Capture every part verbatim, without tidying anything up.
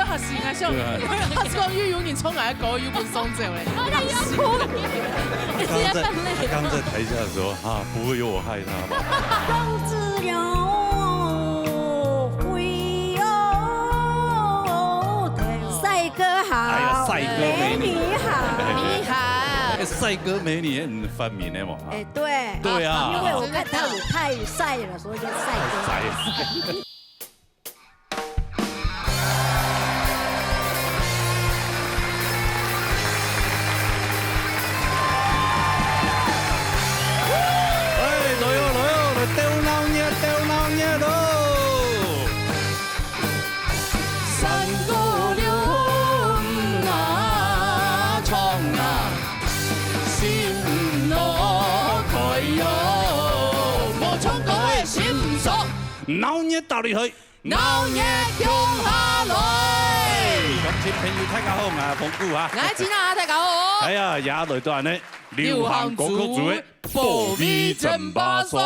啊，是啊，像，對啊。他是講又有你衝來的狗，又不是送走嘞。他剛在，他剛在台下說，啊，不會有我害他吧？公子了，會哦，帥哥好，哎呀，帥哥美女。美女好。美女好。哎，帥哥美女，嗯，發明的嘛，哈。哎，對。對啊。因為我看他也太帥了，所以叫帥哥。帥。哎，來哦，來哦，來鬥鬧熱，鬥鬧熱咯！三姑六婆啊，唱啊，心路開喲，無唱歌个心毋爽。鬧熱打入去。 鬧熱共下來！鄉親朋友，大家好，𠊎係彭古啊。𠊎係金娜，大家好。哎呀，也來到恁呢，流行歌曲組的保衛爭霸賽，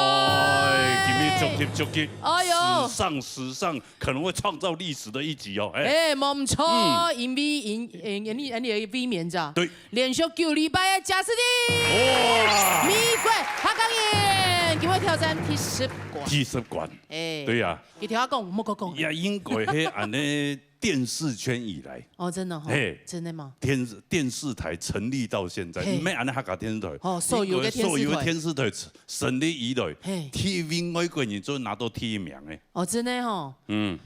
今日足級足級，哎喲。史上史上可能會創造歷史的一集哦，哎。哎，無毋著，嗯。因為因，因，因為，因為衛冕者，對。連續九禮拜个賈斯汀，哇。美國客家人，今日挑戰第十關。第十關。哎。對呀。 佢頭下講，莫講講。也應該係恁呢電視圈以來。哦，真的吼，嘿。真的嗎？電視，電視台成立到現在，嘿。毋係恁呢客家電視台，哦，所有个電視台。應該所有个電視台成立以來，嘿。第一位外國人做拿到第一名个。哦，真的吼。嗯。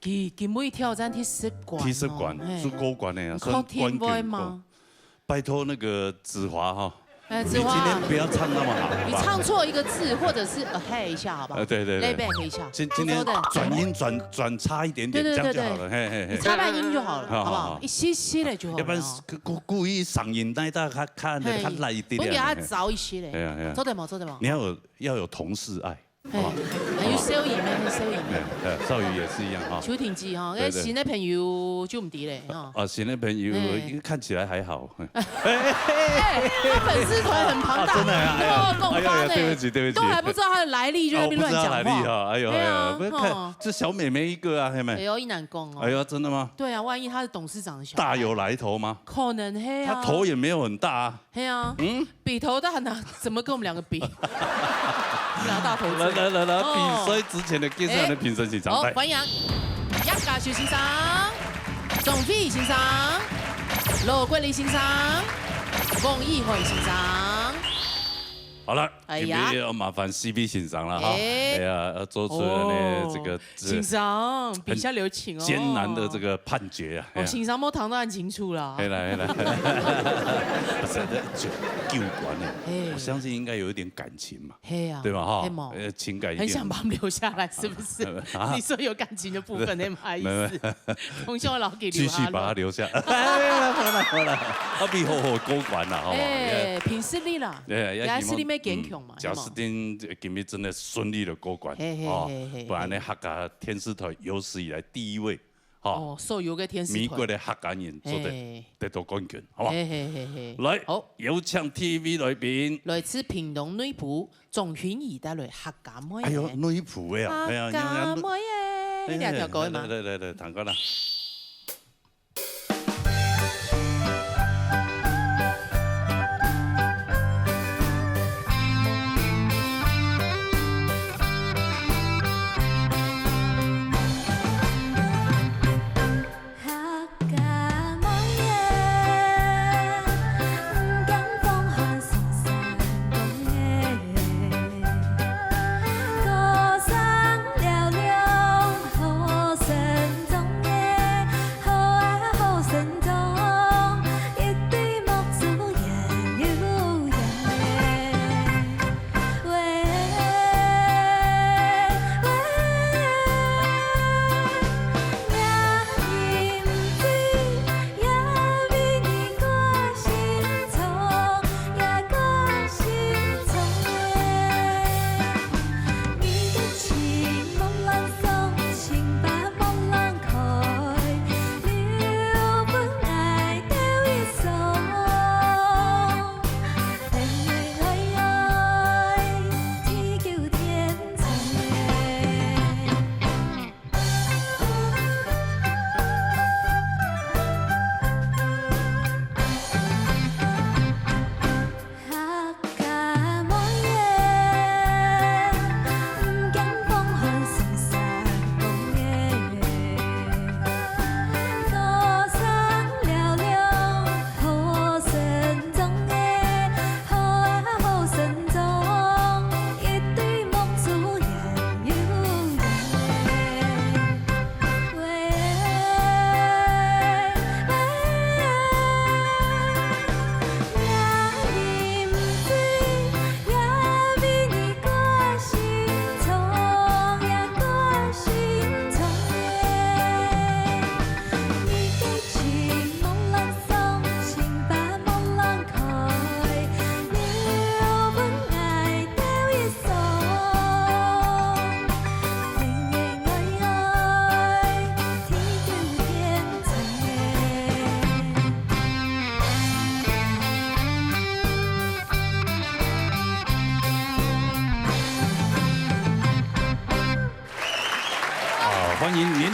佢，佢今日挑戰第十關哦，第十關，嘿。係過關个啊，你確定會嗎？算冠軍。 拜託那個子華哈，哎，你今天不要唱那麼好，好不好？子華，你唱錯一個字，或者是，呃，嘿一下，好不好？呃，對，對，對。Layback一下，今，今天做得。轉音轉，轉差一點點，對，對，對，這樣就好了，對。嘿，嘿，嘿。你差半音就好了，好，好不好？好，好。一息息的就好了哦。要不然是故，故意嗓音帶到較，較，嘿，較爛一點點，不給他嘿。糟一些嘞。哎呀，哎呀。做得嗎？做得嗎？你要有，要有同事愛。 嘿，還有少爺咩？還有少爺咩？哎，哎，少爺也是一樣哈。邱挺基哈，對，對。該新个朋友就毋知咧哈。啊，新个朋友，哎。應該看起來還好。哎，他粉絲團很龐大，啊，真的啊，哎呀，哦，講話呢，哎呀，對不起，對不起。都還不知道他的來歷，就在那邊亂講話。哦，不知道來歷哈，哎呦，對啊，哎呦，不是看，哦。這小妹妹一個啊，嘿妹。哎呦，一難講哦。哎呦，真的嗎？對啊，萬一他是董事長的小孩。大有來頭嗎？可能嘿啊。他頭也沒有很大啊。 嘿啊，嗯？比頭大呢，怎麼跟我們兩個比？我們倆大頭症。來，來，來，來，哦。比賽之前的介紹，哎。來，評審先上台。好，歡迎葉嘉修先生、鍾慧儀先生、羅國立先生、王一涵先生。好了，哎呀。今天要麻煩C B先生了哈。哎。哎呀，要做出呢，哦，這個 先生，筆下留情哦。艱難的這個判決啊，哦，哎呀。先生無聽到很清楚啦。嘿啦，嘿啦。不是，這九，九關呢，嘿。我相信應該有一點感情嘛，嘿啊，對吧？哈，嘿嘛。呃，情感一定。很想把他們留下來，是不是？啊？你說有感情的部分，那麼意思。沒有，沒有。同學老給留下來。繼續把他留下。哎，沒有啦，沒有啦。啊，比好好過關啦，好不好？哎，憑實力啦，哎，也希望，也實力愛堅強嘛，嗯，嘿嘛。賈斯汀今日真的順利的過關，嘿，嘿，哦，嘿，嘿，不然呢，嘿。 客家電視台有史以來第一位，哈，哦，所有个電視台。美國个客家人做得，嘿。得到冠軍，好不好？嘿，嘿，嘿，嘿。來，好。有請第一位來賓。來自屏東內埔，鍾君怡帶來客家妹。哎喲，內埔个啊，哎呀，客家妹耶，哎呀，你聽過嗎？來，來，來，來，聽過啦。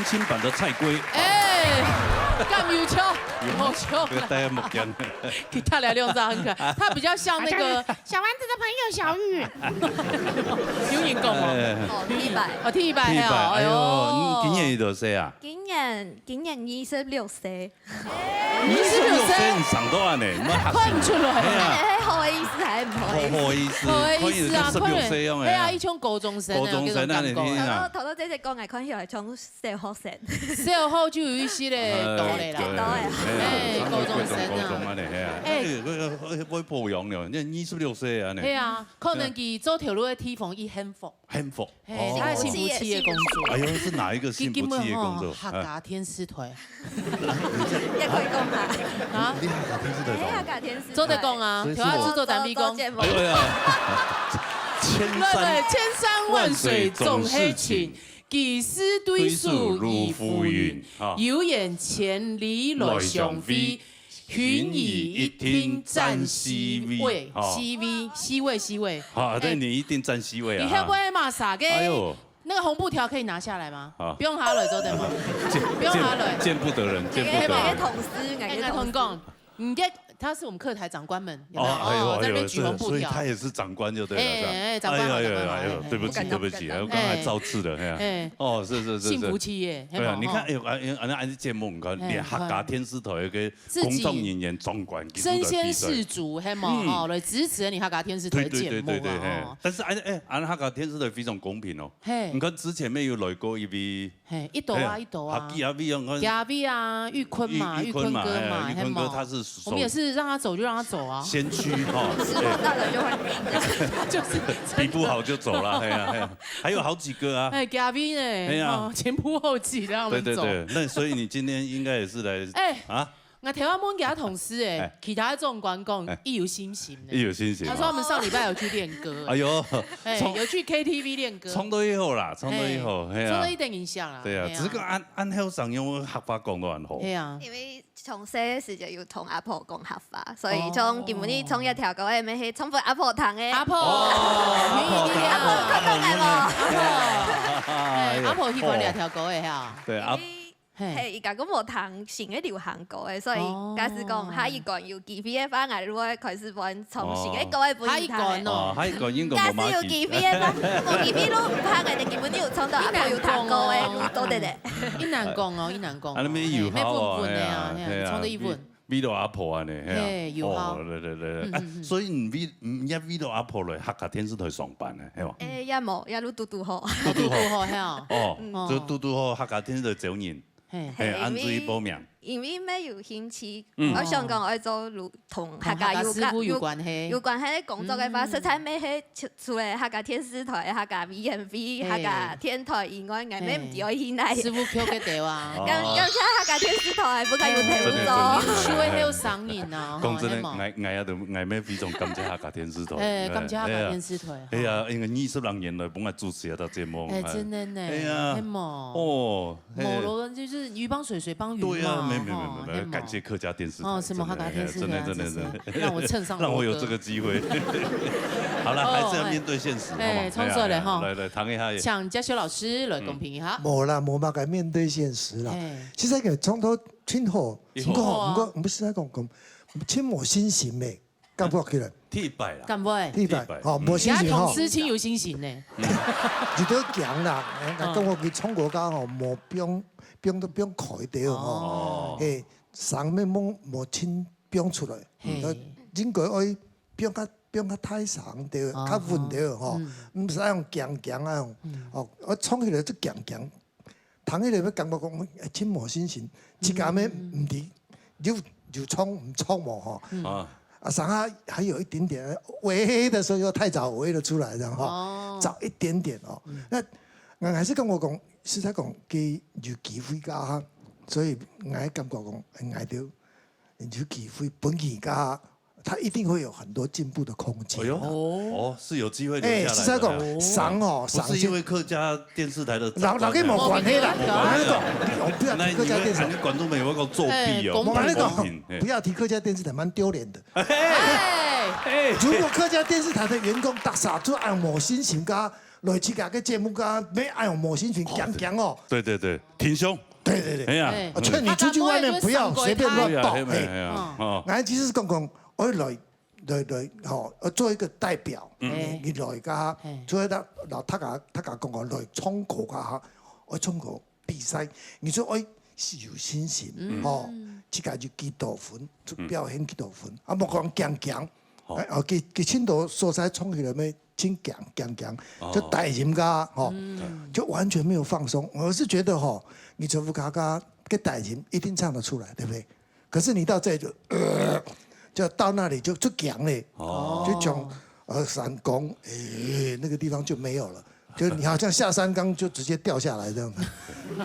新版的蔡龜。哎，敢有笑？有笑。这个戴目镜。给他来两张很可爱，他比较像那个小丸子的朋友小玉。有人讲吗？哎。哦，第一百。哦，第一百。第一百，哎呦，哎呦，你今年几多岁啊？今年，今年二十六岁。二十六岁，你生到恁呢，你看不出来。哎呀，哎，好意思还不好意思。好意思，好意思啊，看起来像十六岁样的啊。可能，哎呀，一像高中生啊，高中生啊，那种感觉。你听啊。头头，头头姐姐讲，哎，看起来像小学生。小学就有一些咧，哎，懂了啦。对，对，哎，哎，高中生啊。上到国中、高中啊，哎。哎，哎，哎，哎，会保养了，你二十六岁啊，呢。对啊，可能佢做頭路个地方，佢幸福。 幸福。嘿，哦。他是幸福企业工作。哎呦，是哪一个幸福企业工作？基金会吼，客家电视台。哎。也可以讲哈。啊？你客家电视台懂吗？哎，客家电视台。做得讲啊，所以是我，頭下製作單位讲。做，做節目。哎呦呀，千山，对，对，千山万水总是情，几时对数如浮云，啊。有缘千里来相会， 寻你一定展示威，哦。示威，示威，示威。好，哎。对，你一定展示威啊，你会不会骂啥个？哎呦。那个红布条可以拿下来吗？好。不用拿了，做得吗？见，不用拿了。见，见不得人，见不得人。哎，哎，同事，哎，哎，同事。哎，同工，你这，他是我们客台长官们，有没有？哦，哎呦，哦，在那边举红布条。哎呦，这，所以他也是长官就对了，哎，是吧？哎，长官好，哎呦，哎呦，长官好，哎呦，哎。对不起，不敢当，对不起，不敢当。我刚才造次了，哎呀。哎。哦，是，是，是，是。幸福企业，对啊，有没有？你看，哦。哎呦，哎，哎，那还是节目，你看，哎，连客家电视台有个 自己工作人员总管，技术的比赛。身先士卒，系无？嗯。哦，来支持你客家电视台个节目啊，对，对，对，对，对，嘿。哦。但是，哎，哎，俺客家电视台非常公平哦。嘿。你看之前没有来过一位，嘿，一斗啊，嘿，一斗啊。客家啊，位啊，你看嘉义啊，玉坤嘛，玉，玉坤嘛，玉坤哥嘛，嘿，玉坤哥，嘿，他是守，我们也是让他走就让他走啊。先驱哈，时候到了就换人。就是真的。比不好就走了，嘿啊，嘿啊。还有好几个啊。哎，嘉义呢，哎呀。哦，前仆后继让他们走。对，对，对，那所以你今天应该也是来，哎，啊？ 我頭下問其他同事，哎，哎。其他个總管講，哎。佢有信心呢。佢有信心啊。他說他們上禮拜有去練歌。哎呦，哎，唱，有去K T V練歌。唱到以後啦，唱到以後，哎，嘿啊。唱到一點影響啦，對啊，嘿啊。只是講恁，恁後生用客話講到恁好。對啊。因為從細个時節有同阿婆講客話，所以從今晡日唱一條歌，哎，乜係唱分阿婆聽个。阿婆，哦，阿婆，阿婆，阿婆，看到沒有？阿婆，哎，哎，阿婆喜歡這條歌个哈。對，阿 因為，嘿。嘿，佢家公無聽新个流行歌个，所以哦。假使講下一關有機會个話，𠊎就會開始搬唱新个歌个分佢聽个。哦。下一關哦。哦，下一關應該無麼个機會。假使有機會个話，無機會就毋怕，𠊎等基本有唱到阿婆有聽歌个，就做得了。佢難講哦，佢難講哦。啊，你們有好啊，嘿，乜穩穩个啊，嘿啊，嘿啊，唱得一穩。為，為了阿婆啊呢，嘿啊。嘿，有好。哦，對，對，對，對。嗯，嗯，嗯。啊，所以你為，你也為了阿婆來客家電視台上班呢，係無？誒，也無，也就堵堵好。堵堵好。堵堵好，係哦。哦，嗯。就堵堵好客家電視台招人。 嘿。嘿，嘿，恁樣去報名。因為，因為乜有興趣，嗯。𠊎想講愛做如，同客家有關，同客家事務有關係。有，有關係个工作个話，嗯。實在乜係除，除了客家電視台、客家委員會、嘿。客家電台以外，𠊎乜毋知愛去哪。嘿。事務局个對啊。感，哦。感謝客家電視台，分𠊎有頭路做。哎，真的，真的。有趣味，還有聲音啊，講真的，吼，係無？𠊎，𠊎也都，𠊎乜非常感謝客家電視台。哎，感謝客家電視台，哎呀，吼。哎呀，因為二十零年來，分𠊎主持一個節目，哎，哎。真的呢，哎呀，係無？哦。 嘿。無咯，就是魚幫水，水幫魚嘛，對啊，沒有，沒有，沒有，吼，沒有，嘿嘛。感謝客家電視台，哦，什麼客家電視台啊，真的，真的，真的，真的。真是讓我趁上，讓我有這個機會。好了，哦，還是要面對現實，哎，好嗎？哎，創作了哈。哎呀，哎呀，來，來，談一下也。請嘉修老師來公平一下。嗯。無啦，無嘛，該面對現實啦。哎。其實个創作挺好，以後。不過，好啊。不過，不是在講，講，挺無信心的。 感覺起來。第一擺啦。敢會？第一擺，第一擺。吼，嗯。無信心吼。人家同事真有信心呢。嗯。有得講啦，哎，嗯。感覺佢唱歌家吼，無放，放都放開啲吼。哦。嘿，聲乜無，無清放出來。嘿。呃，應該愛放較，放較大聲啲，哦。較穩啲吼。嗯。毋使用強強啊，嗯。哦，我唱起來就強強。 聽起來會感覺講，哎，真無信心，自家乜毋知，嗯。有，有唱毋唱無吼。嗯。啊。啊，上下還有一點點，喂的時候又太早喂了出來，然後哦。早一點點哦。嗯。那，𠊎還是感覺講，實在講，佢有機會个哈，所以𠊎感覺講，哎，𠊎就有機會分佢个哈， 他一定會有很多進步的空間。哎喲，哦。哦，是有機會留下來的。哎，實在講，哦。上哦，不是因為客家電視台的長官啊。老，老跟我無關係啦，無關係啊。我跟你講，我不要提客家電視台。那你會，你觀眾朋友會講作弊哦，哎，公平。我跟你講，不公平，哎。不要提客家電視台，蠻丟臉的。哎，哎。如果客家電視台的員工大家都恁無信心，跟他來自家个節目个，愛用無線電，驚驚哦。對對對，挺胸。對對對。哎呀，哎。啊，勸你出去外面不要隨便亂報，不要，嘿，嘿。哎呀，嗯。哦。俺其實是講講，我來，來，來，吼，呃，做一個代表，嗯。你，你來个，嘿。所以他，老他講，他講講哦，來唱歌个哈，我唱歌比賽，你就愛是有信心，嗯。吼，自家就幾多分，就表現幾多分，啊，莫講驚驚。 哦。哎，哦，佢，佢盡多所在唱起來咩，盡強，強強，哦。就低音个，吼，嗯。就完全沒有放鬆。我是覺得吼，你這副嘎嘎个低音一定唱得出來，對不對？可是你到這裡就，呃，就到那裡就，就強了，哦。就從，呃，山崗，哎，那個地方就沒有了。就你好像下山崗就直接掉下來這樣子。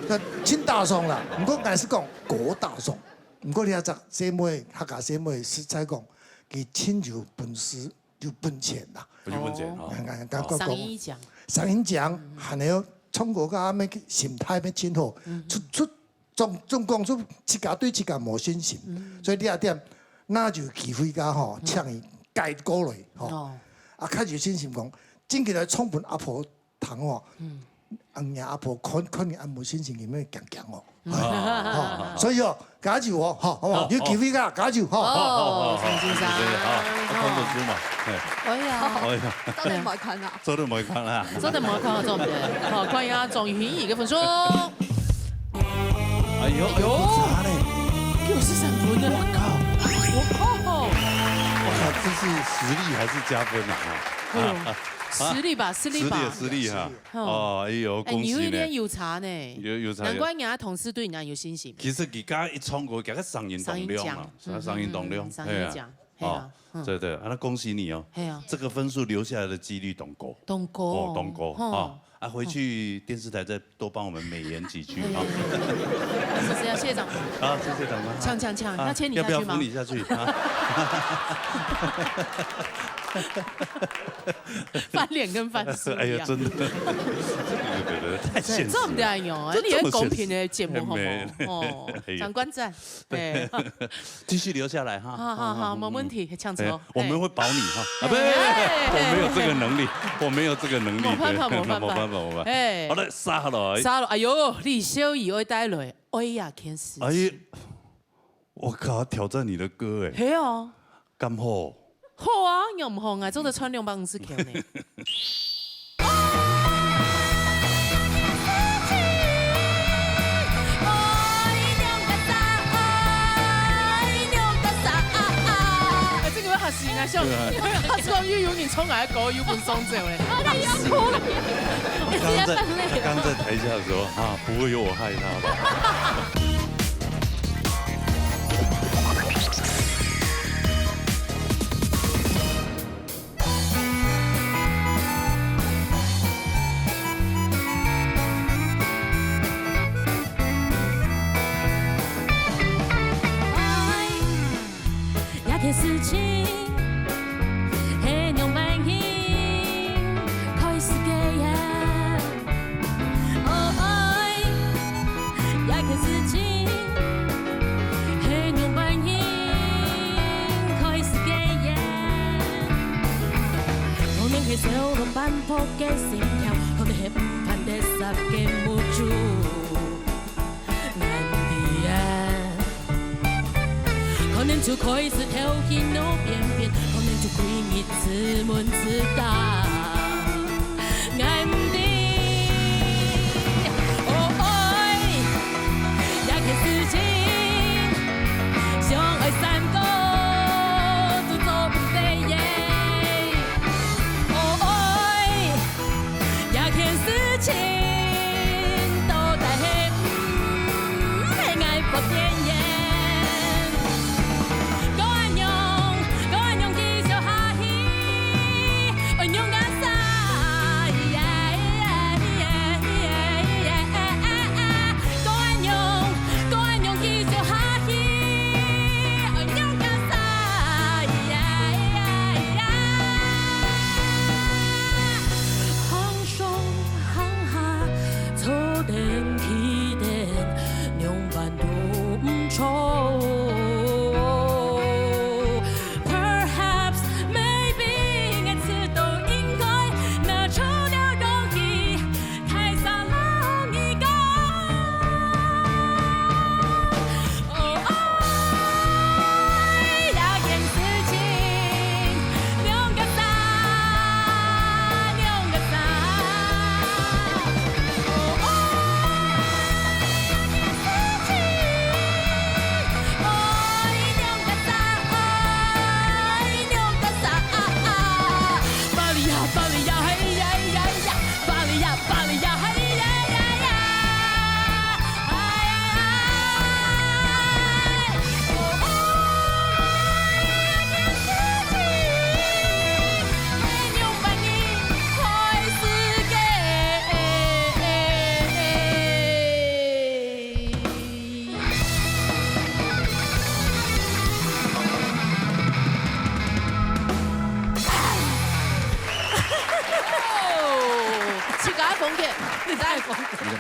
那盡大聲啦，毋過還是講高大聲。毋過你這隻姊妹，客家姊妹，實在講， 佢盡有本事，有本錢啦。有本錢，哦。哦。哎，哎，哎，哦。生意強。生意強，嗯。還有唱歌个啊，愛心態愛盡好。嗯。出，出，總，總講出自家對自家無信心。嗯。所以你這點，若有機會个吼，嗯。請伊改過來，吼。哦。啊，較有信心講，真个來唱分阿婆 聽哦。嗯。啊，若阿婆看，看你恁無信心，佢會驚驚哦。嗯。吼，所以哦，加油哦，吼，好不好？好，有機會个，加油，吼。哦，陳先生。好，好，好，看本書嘛，嘿。哎呀。哎呀。做得莫看啊。做得莫看啊。做得莫看啊，做毋得。好，看一下鍾欣怡个分數。哎呦，哎呦，不差呢。九十三分呢。我靠。哇，哦。哇，這是實力還是加分啊？哈。哎呦。 實力吧，實力吧。實力，實力哈。實力。哦。哦，哎呦，哎，恭喜呢。你有一點有差呢。有，有差，有。難怪人家同事對你恁有信心。其實佢剛剛一唱歌，佢个聲音當亮啊，聲音強。是啊，聲音當亮，嗯，聲音強，嘿啊。嘿啊，哦，嗯。對，對，啊，那恭喜你哦。嘿啊。這個分數留下來的機率當高。當高哦。哦，當高，吼。啊，啊，回去電視台再 多幫我們美言幾句啊。是這樣，謝謝長官。啊，謝謝長官。嗆，嗆，嗆，啊，要牽你下去嗎？要不要扶你下去？啊。翻臉跟翻書一樣。哎呀，真的。對，對，對，太現實了。這，這毋得恁樣啊，這，你很公平的節目，這麼現實。好不好？哦，哎呀。長官讚。 對。繼續留下來哈。好，好，好，嗯，嗯，嗯。沒問題，請坐。哎，我們會保你哈。啊，哎，不，哎，我沒有這個能力，我沒有這個能力，沒辦法，對，沒辦法。沒辦法，沒辦法。哎。好了，續落來。續落，哎呦，李小怡愛帶來，哎呀，天使。哎，我靠，挑戰你的歌哎。嘿哦。 敢好？好啊，仰毋好？𠊎做得賺兩百五十箍呢。哎，這個要嚇死人啊，笑死。對啊。他是講又有你唱來的歌，又分送走嘞。哎呀，哭。他剛剛在，他剛剛在台下的時候，啊，不會有我害他吧？ 愛，這件事情係仰般形開始个呀？ 哦，愛，這件事情係仰般形開始个呀？可能係燒到半破个心跳，可能係毋盼得煞个目珠，難知啊。 可能就開始頭暈腦便便，可能就歸日自問自答。𠊎毋知，哦，愛，這件事情，想愛閃過都做毋得耶。哦，愛， 這件事情到底係毋係𠊎發現个？該恁樣，該恁樣繼續下去，愛仰般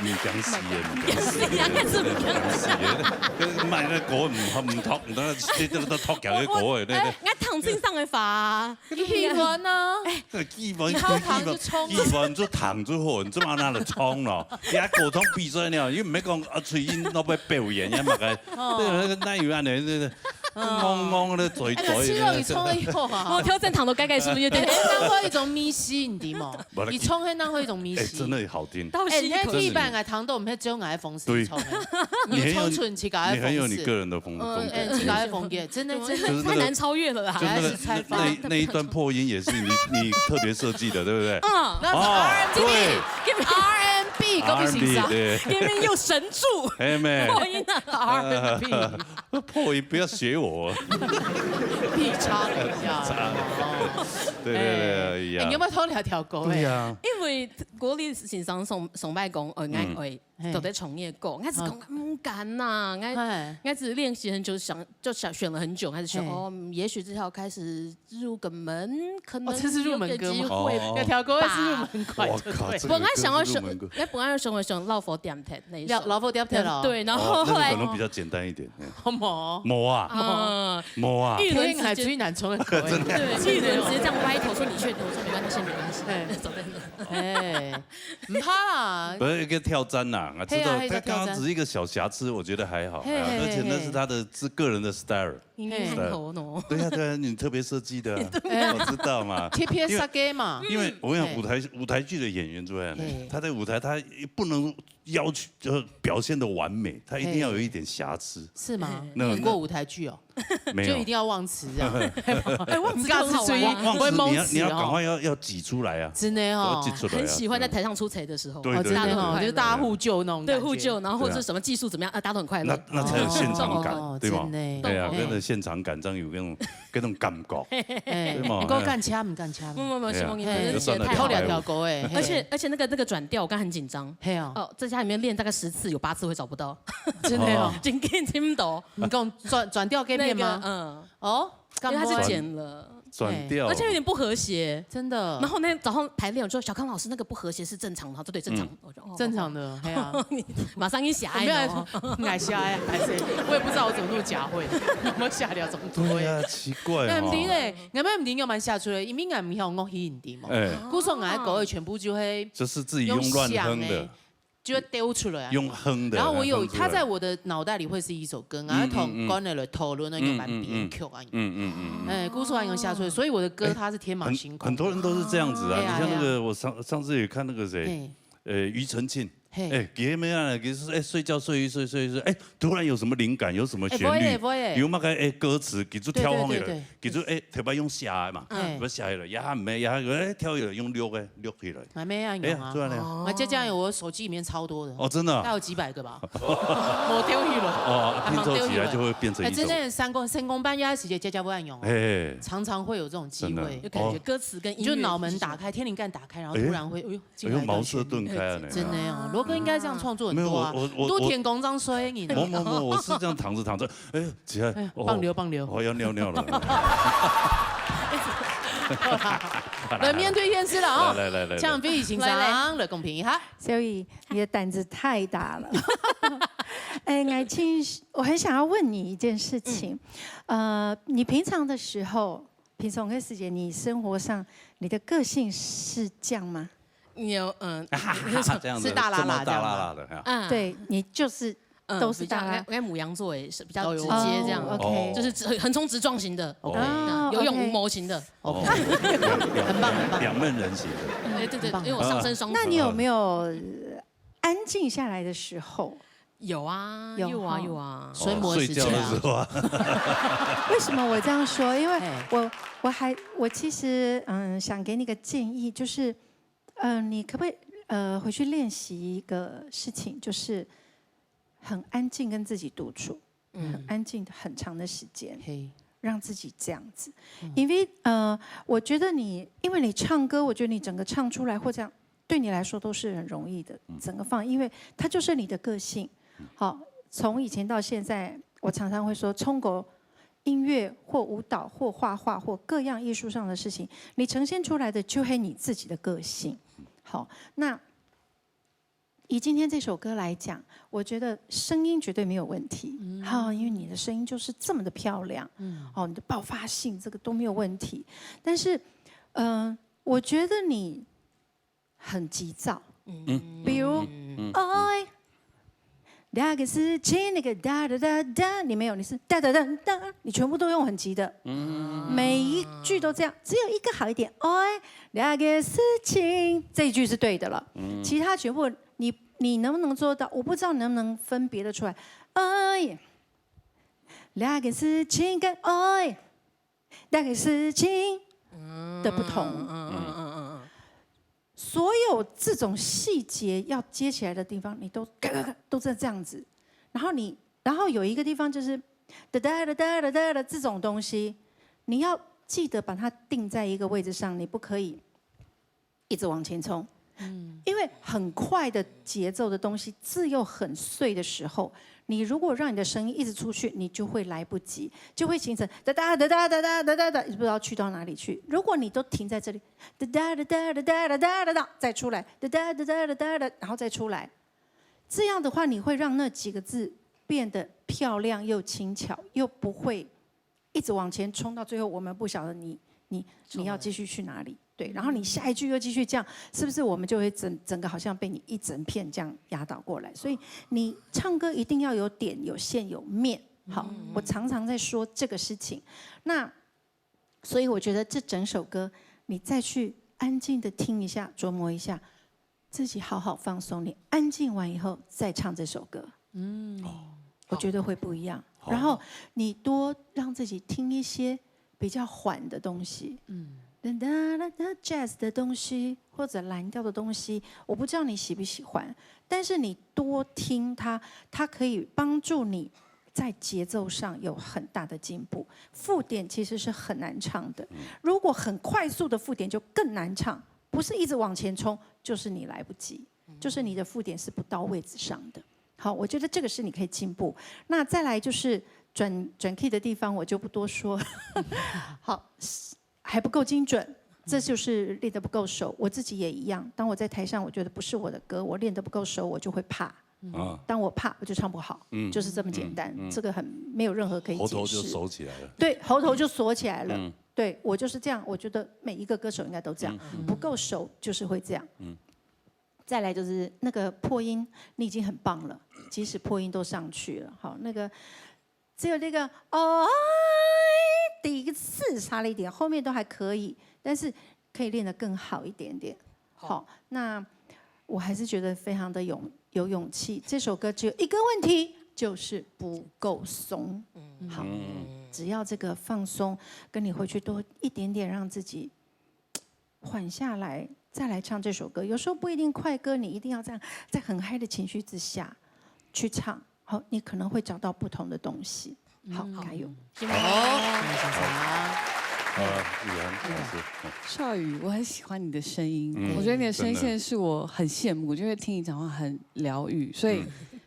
物件死个，物件死个，物件死个，買个歌毋毋讀，毋得，這這這讀佢个歌个，對對。哎，𠊎聽先生个話，佢喜歡啊，這基本基本基本就彈就好，你這麼拿來唱咯？你還歌唱比賽呢？又毋係講啊，隨便落去表演，也嘛該，對，那個哪有恁呢？對對，懵懵的嘴哎，吃肉你嘴。唱了以後啊我，挑戰糖都該該是不是有點哎，那會一種迷失，你知無？無啦你唱那會一種迷哎，失。真的好聽。到西口哎，一般个糖都毋係只有𠊎个方式對唱个，你很有唱出自家个你很有你方式。个人的风风格。哎，自家个风格，真的真的。就是那个太难超越了啦就。是那还是菜饭个那那一段破音也是你你特别设计的，对不对？嗯，那是哦 R and B，R and B，各位先生，对，因为又神助，哎妹，破音的。 R and B，破音不要学我。必插了一下。哦对对对，哎呀哎，你有没有偷聊条狗？对呀，因为郭丽先生上上擺講，哦，嗯𠊎愛到底唱咩歌，𠊎係講毋敢呐，𠊎哎，𠊎只練習很久，想就想選了很久，開始選嘿哦，也許這條開始入個門，可能哦，這是入門歌嗎有個機會哦那条狗是入門款我靠，就对了。这个我刚想要选真的是入门歌，哎，本来要选我选老佛点甜那一首，老老佛点甜了。对，然后哦，后来那个可能比较简单一点。哎好毛。没啊，嗯，没啊，玉天还伦直接最难冲的口味。对，玉伦直接这样歪头说你去，我说没关系，没关系，哎走掉了。哎，唔怕啦不。是一个挑战呐，啊，知道嘿啊，嘿啊他刚刚挑战只是一个小瑕疵，我觉得还好，嘿哎呀而且那是嘿嘿嘿他的是个人的 style。你很好哦。对呀对呀，你特别设计的，哎我知道嘛。贴贴因为杀给嘛，因为我跟你讲，嘿舞台舞台剧的演员之外呢嘿，他在舞台他不能要求就是表现的完美，他一定要有一点瑕疵。是吗？那演过舞台剧哦，没有就一定要忘词这样。哎，忘词你刚很好玩。是最忘忘词你要你要会懵词哦赶快要要挤出来啊，真的哦要挤出来啊。很喜欢在台上出彩的时候，哦，对对真的哦，大家都很快乐就是大家互救那种感觉。对互救，然后或者是什么技术怎么样啊，大家都很快乐那。那才有现场感，哦对吗？真的对啊，哦跟着现场感，这样有那种那种感觉。哎，对嘛你给我干掐，唔干掐。没有没有没有，对啊是梦一哎真的算了太好玩了。偷聊条狗哎，嘿而且而且那个那个转调，我刚很紧张。嘿哦，哦，在家里面练大概十次，有八次会找不到，真的哦。真的听不懂。你讲转转调给那个变吗？嗯，哦，因为它是干嘛剪了，转调而且有点不和谐。真的然后那早上排练，我就说小康老师那个不和谐是正常的，他说对，正常。我就哦，正常的，嘿啊。马上一下我没有哎哦，来，来下哎，还是我也不知道我怎么那么假会，有没有下了这么多哎。对啊，奇怪那毋知哦。咧，我们毋知有没有下出来，因为我们有乐器，你知吗？哎，故所我的歌全部就会就是自己用乱哼的用想，就会丢出来啊。用哼的。然后我有，哼出来它在我的脑袋里会是一首歌，然后同观众来讨论那个蛮编曲啊。嗯嗯嗯，哎，故所还有下出来，所以我的歌它是天马很行空的。很多人都是这样子啊。对啊你像那对啊个我上上次也看那个谁，嘿，呃，庾澄庆，嘿哎，给没啊，给是哎睡觉睡一睡睡一睡，哎，突然有什么灵感，有什么旋律，哎不会耶不会耶有那个哎歌词，给出跳上去了对对对对，给出哎特别用写的嘛，哎不写的，也还没，也还哎跳起来用录的录起来，还没啊，哎有啊呀，。出来了。我这样有我手机里面超多的，哦，真的啊大概有几百个吧，我丢一轮。哦，拼凑起来就会变成哎，一首。真的三公三公班压时节，家家不按用哦，哎，常常会有这种机真的会就。感觉歌词跟音乐你就脑门打开，天灵盖打开，然后突然会，哎呦，进来一段旋律真的哦，罗哥应该这样创作很多啊没有我我，我都填公章说你呢。没没没，我是这样躺着躺着，哎，起来哎，哦放流放流我要尿尿了。来面对现实了啊！来来来来像飞宇先生来公平一下。所以你的胆子太大了。哎，爱青，我很想要问你一件事情，呃，你平常的时候，平常的时间，你生活上你的个性是这样吗？你有嗯，这样子是大拉拉这么大这样吗拉拉的哈。嗯，对你就是嗯都是比较大拉应该母羊座也是比较哦哟直接这样，哦，OK，就是横横冲直撞型的，哦嗯哦有勇 OK 无谋型的，哦，很棒很棒两面人型的。哎对对，很棒因为我上升双子那你有没有安静下来的时候？有啊，有有啊哈有啊，睡魔的时间啊睡觉的时候啊，为什么我这样说？因为哎我我还我其实嗯想给你个建议，就是嗯、呃你可不可以呃回去练习一个事情，就是很安静跟自己独处，很安静很长的时间，嘿，让自己这样子，因为呃，我觉得你因为你唱歌，我觉得你整个唱出来或这样，对你来说都是很容易的，整个放，因为它就是你的个性。好，从以前到现在，我常常会说，中国音乐或舞蹈或画画或各样艺术上的事情，你呈现出来的就会你自己的个性。好，那以今天这首歌来讲，我觉得声音绝对没有问题，哈，因为你的声音就是这么的漂亮，嗯，哦，你的爆发性这个都没有问题。但是，嗯、我觉得你很急躁，嗯，比如，哎，那个事情，那个哒哒哒哒，你没有，你是哒哒哒哒，你全部都用很急的，嗯，每一句都这样，只有一个好一点，哎，那个事情这一句是对的了，其他全部你你能不能做到？我不知道你能不能分别得出来，哎，那个事情跟哎，那个事情的不同。嗯嗯嗯嗯嗯所有这种细节要接起来的地方，你都都在这样子，然后你，然后有一个地方就是哒哒哒哒哒哒哒这种东西，你要记得把它定在一个位置上，你不可以一直往前冲。因为很快的节奏的东西，字又很碎的时候，你如果让你的声音一直出去，你就会来不及，就会形成哒哒哒哒哒哒哒哒哒，你不知道去到哪里去。如果你都停在这里，哒哒哒哒哒哒哒哒哒哒，再出来，哒哒哒哒哒哒哒，然后再出来，这样的话，你会让那几个字变得漂亮又轻巧，又不会一直往前冲，到最后我们不晓得你你你要继续去哪里。对，然后你下一句又继续这样，是不是我们就会整整个好像被你一整片这样压倒过来？所以你唱歌一定要有点、有线、有面。好，我常常在说这个事情。那所以我觉得这整首歌，你再去安静的听一下、琢磨一下，自己好好放松。你安静完以后再唱这首歌，嗯，我觉得会不一样。然后你多让自己听一些比较缓的东西，嗯，哒哒哒哒 jazz 的东西或者蓝调的东西，我不知道你喜不喜欢，但是你多听它，它可以帮助你在节奏上有很大的进步。附点其实是很难唱的，如果很快速的附点就更难唱，不是一直往前冲，就是你来不及，就是你的附点是不到位置上的。好，我觉得这个是你可以进步。那再来就是转转 key 的地方，我就不多说。好，还不够精准，这就是练得不够熟。我自己也一样，当我在台上，我觉得不是我的歌，我练得不够熟，我就会怕。啊，当我怕，我就唱不好，就是这么简单。这个很没有任何可以解释。喉头就收起来了。对，喉头就锁起来了。对我就是这样，我觉得每一个歌手应该都这样，不够熟就是会这样。再来就是那个破音，你已经很棒了，即使破音都上去了，好，那个只有那个哦，第一个字差了一点，后面都还可以，但是可以练得更好一点点。好，那我还是觉得非常的勇有勇气。这首歌只有一个问题，就是不够松。好，只要这个放松，跟你回去多一点点，让自己缓下来，再来唱这首歌。有时候不一定快歌，你一定要这样在很嗨的情绪之下去唱，好，你可能会找到不同的东西。好，加油！好，谢谢先生。呃，玉涵老师，少宇，我很喜欢你的声音，嗯我觉得你的声真的线是我很羡慕，因为听你讲话很疗愈，所以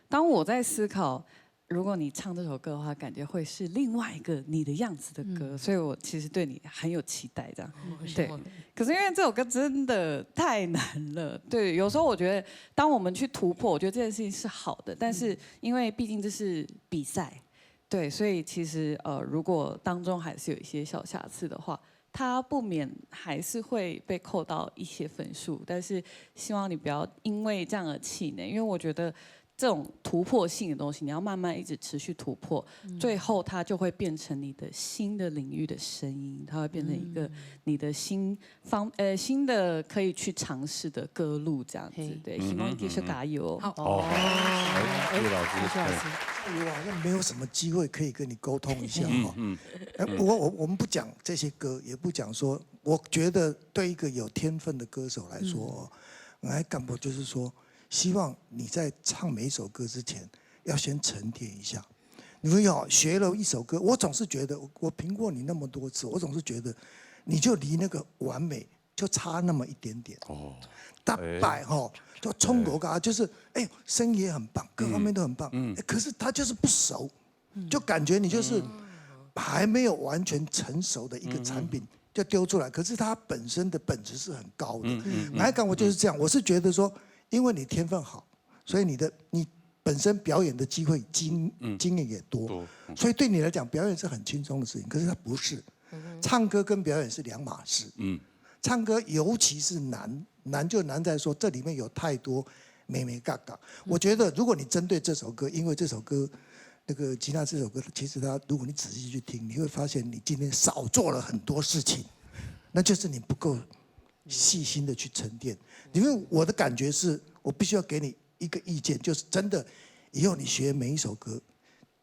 当我在思考，如果你唱这首歌的话，感觉会是另外一个你的样子的歌，所以我其实对你很有期待，这样。对，可是因为这首歌真的太难了，对，有时候我觉得，当我们去突破，我觉得这件事情是好的，但是因为毕竟这是比赛，对，所以其实呃，如果当中还是有一些小瑕疵的话，它不免还是会被扣到一些分数，但是希望你不要因为这样而气馁，因为我觉得这种突破性的东西，你要慢慢一直持续突破，最后它就会变成你的新的领域的声音，它会变成一个你的新方呃新的可以去尝试的歌路这样子。嘿对，希望你继续加油。好，哦，哎，叶老师，叶老师，我好像没有什么机会可以跟你沟通一下哈。嗯，哎，我我我们不讲这些歌，也不讲说，我觉得对一个有天分的歌手来说，哦，来干部就是说，希望你在唱每一首歌之前，要先沉淀一下。你们有学了一首歌，我总是觉得，我我评过你那么多次，我总是觉得，你就离那个完美就差那么一点点。哦，大摆哈，就冲口嘎，就是哎，声音也很棒，各方面都很棒，哎可是他就是不熟，就感觉你就是还没有完全成熟的一个产品就丢出来，可是它本身的本质是很高的。嗯嗯来讲，我就是这样，我是觉得说，因为你天分好，所以你的，你本身表演的机会经，嗯。经验也多，多，嗯。所以对你来讲，表演是很轻松的事情，可是它不是。嗯哼。唱歌跟表演是两码事。嗯。唱歌尤其是难，难就难在说这里面有太多眉眉角角。嗯。我觉得如果你针对这首歌，因为这首歌，那个吉娜这首歌，其实它，如果你仔细去听，你会发现你今天少做了很多事情，那就是你不够细心的去沉淀。因为我的感觉是，我必须要给你一个意见，就是真的，以后你学每一首歌，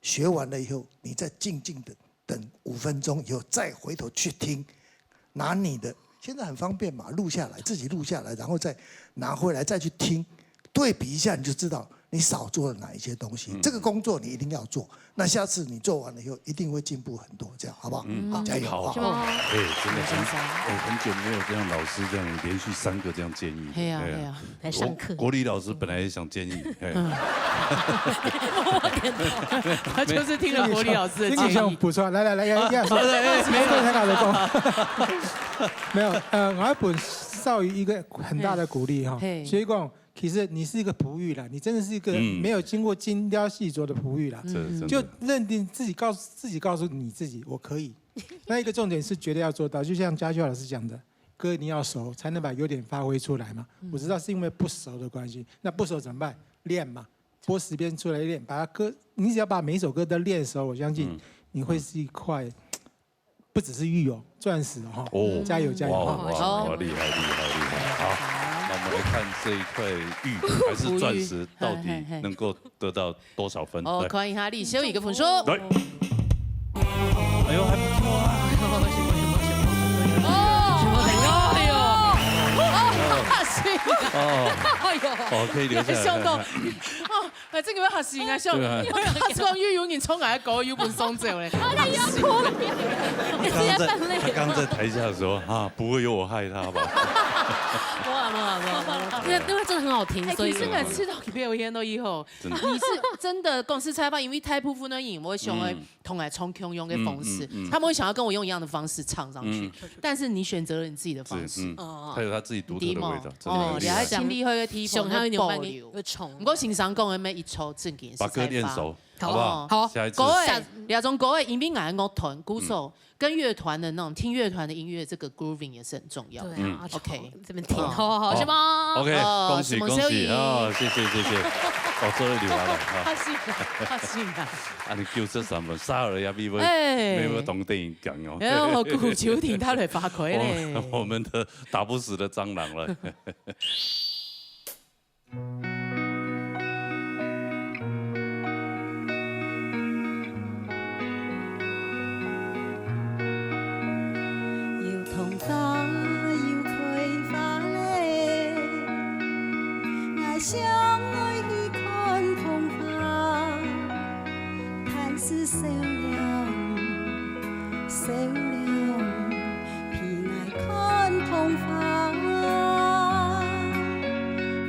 学完了以后，你再静静的等五分钟以后，再回头去听，拿你的，现在很方便嘛，录下来，自己录下来，然后再拿回来再去听，对比一下，你就知道你少做了哪一些东西。嗯。这个工作你一定要做，那下次你做完了以后，一定会进步很多，这样好不好？嗯。好，加油！好，好。哎，真的很，哎，很久没有这样老师这样连续三个这样建议了。嘿啊，哎呀。嘿啊。来上课。国，国立老师本来也想建议，哎。嗯。他就是听了国立老师的建议。这个想补充，来，来，来，要，要，啊，对，对，没有。没有，太好了，够。没有，呃，我要给少瑜一个很大的鼓励哈。嘿。所以讲，其实你是一个璞玉啦，你真的是一个嗯。没有经过精雕细琢的璞玉啦。是，真的。就认定自己告诉，自己告诉你自己，我可以。那一个重点是绝对要做到，就像嘉修老师讲的，歌一定要熟，才能把优点发挥出来嘛。嗯。我知道是因为不熟的关系，那不熟怎么办？练嘛，拨时间出来练，把它歌，你只要把每一首歌都练熟，我相信嗯。你会是一块，不只是玉哦，钻石哦，哈。哦。加油，加油，哇，哈。哇，好。哇，厉害，厉害，厉害！好，那我们来看这一块玉还是钻石，到底嘿，嘿，嘿。能够得到多少分？哦，来。看一下李修一个分数。来。哎呦，还不错啊。哦，哎呦，哦，哦，好开心啊。哦。哎呦。哦，可以留下来。想到，哦，哎，这个要好心啊，像，对啊。我刚刚讲又有人冲来搞，又不送走嘞。哎呀，哭了。他刚刚在，他刚刚在台下说，啊，不会有我害他吧？不会，不会，不会，不会。因为，因为真的很好听，哎，所以其实每次到表演了以后，真的。你是真的公司采访，因为大部分的人，我想要嗯。同来唱共样的方式，嗯，嗯，嗯。他们会想要跟我用一样的方式唱上去，嗯。但是你选择了你自己的方式。是，嗯。哦。他有他自己独特的味道，对吗？真的有厉害。哦，你还经历过一个地方想他有点慢的保留。又冲。不过先生讲的每一首正经是把歌练熟，采访。好不好？哦。好。下一次。各位，下次。两种各位，因为俺乐团鼓手嗯。跟乐团的那种听乐团的音乐，这个 grooving 也是很重要。对啊，嗯。OK。这边听，哦。好，好，好，是吗？OK，哦，恭喜，什么时候恭喜，哦，谢谢，谢谢。哦，做得留下来，哈。他是，他是啊。啊，你救这什么？杀了呀，没有，哎。没有懂电影讲哦。哎呦，鼓球挺他的发葵嘞。我们，我们的打不死的蟑螂了。又桐花又开花嘞，𠊎想愛去看桐花，但是笑了，笑了， 陪𠊎看桐花，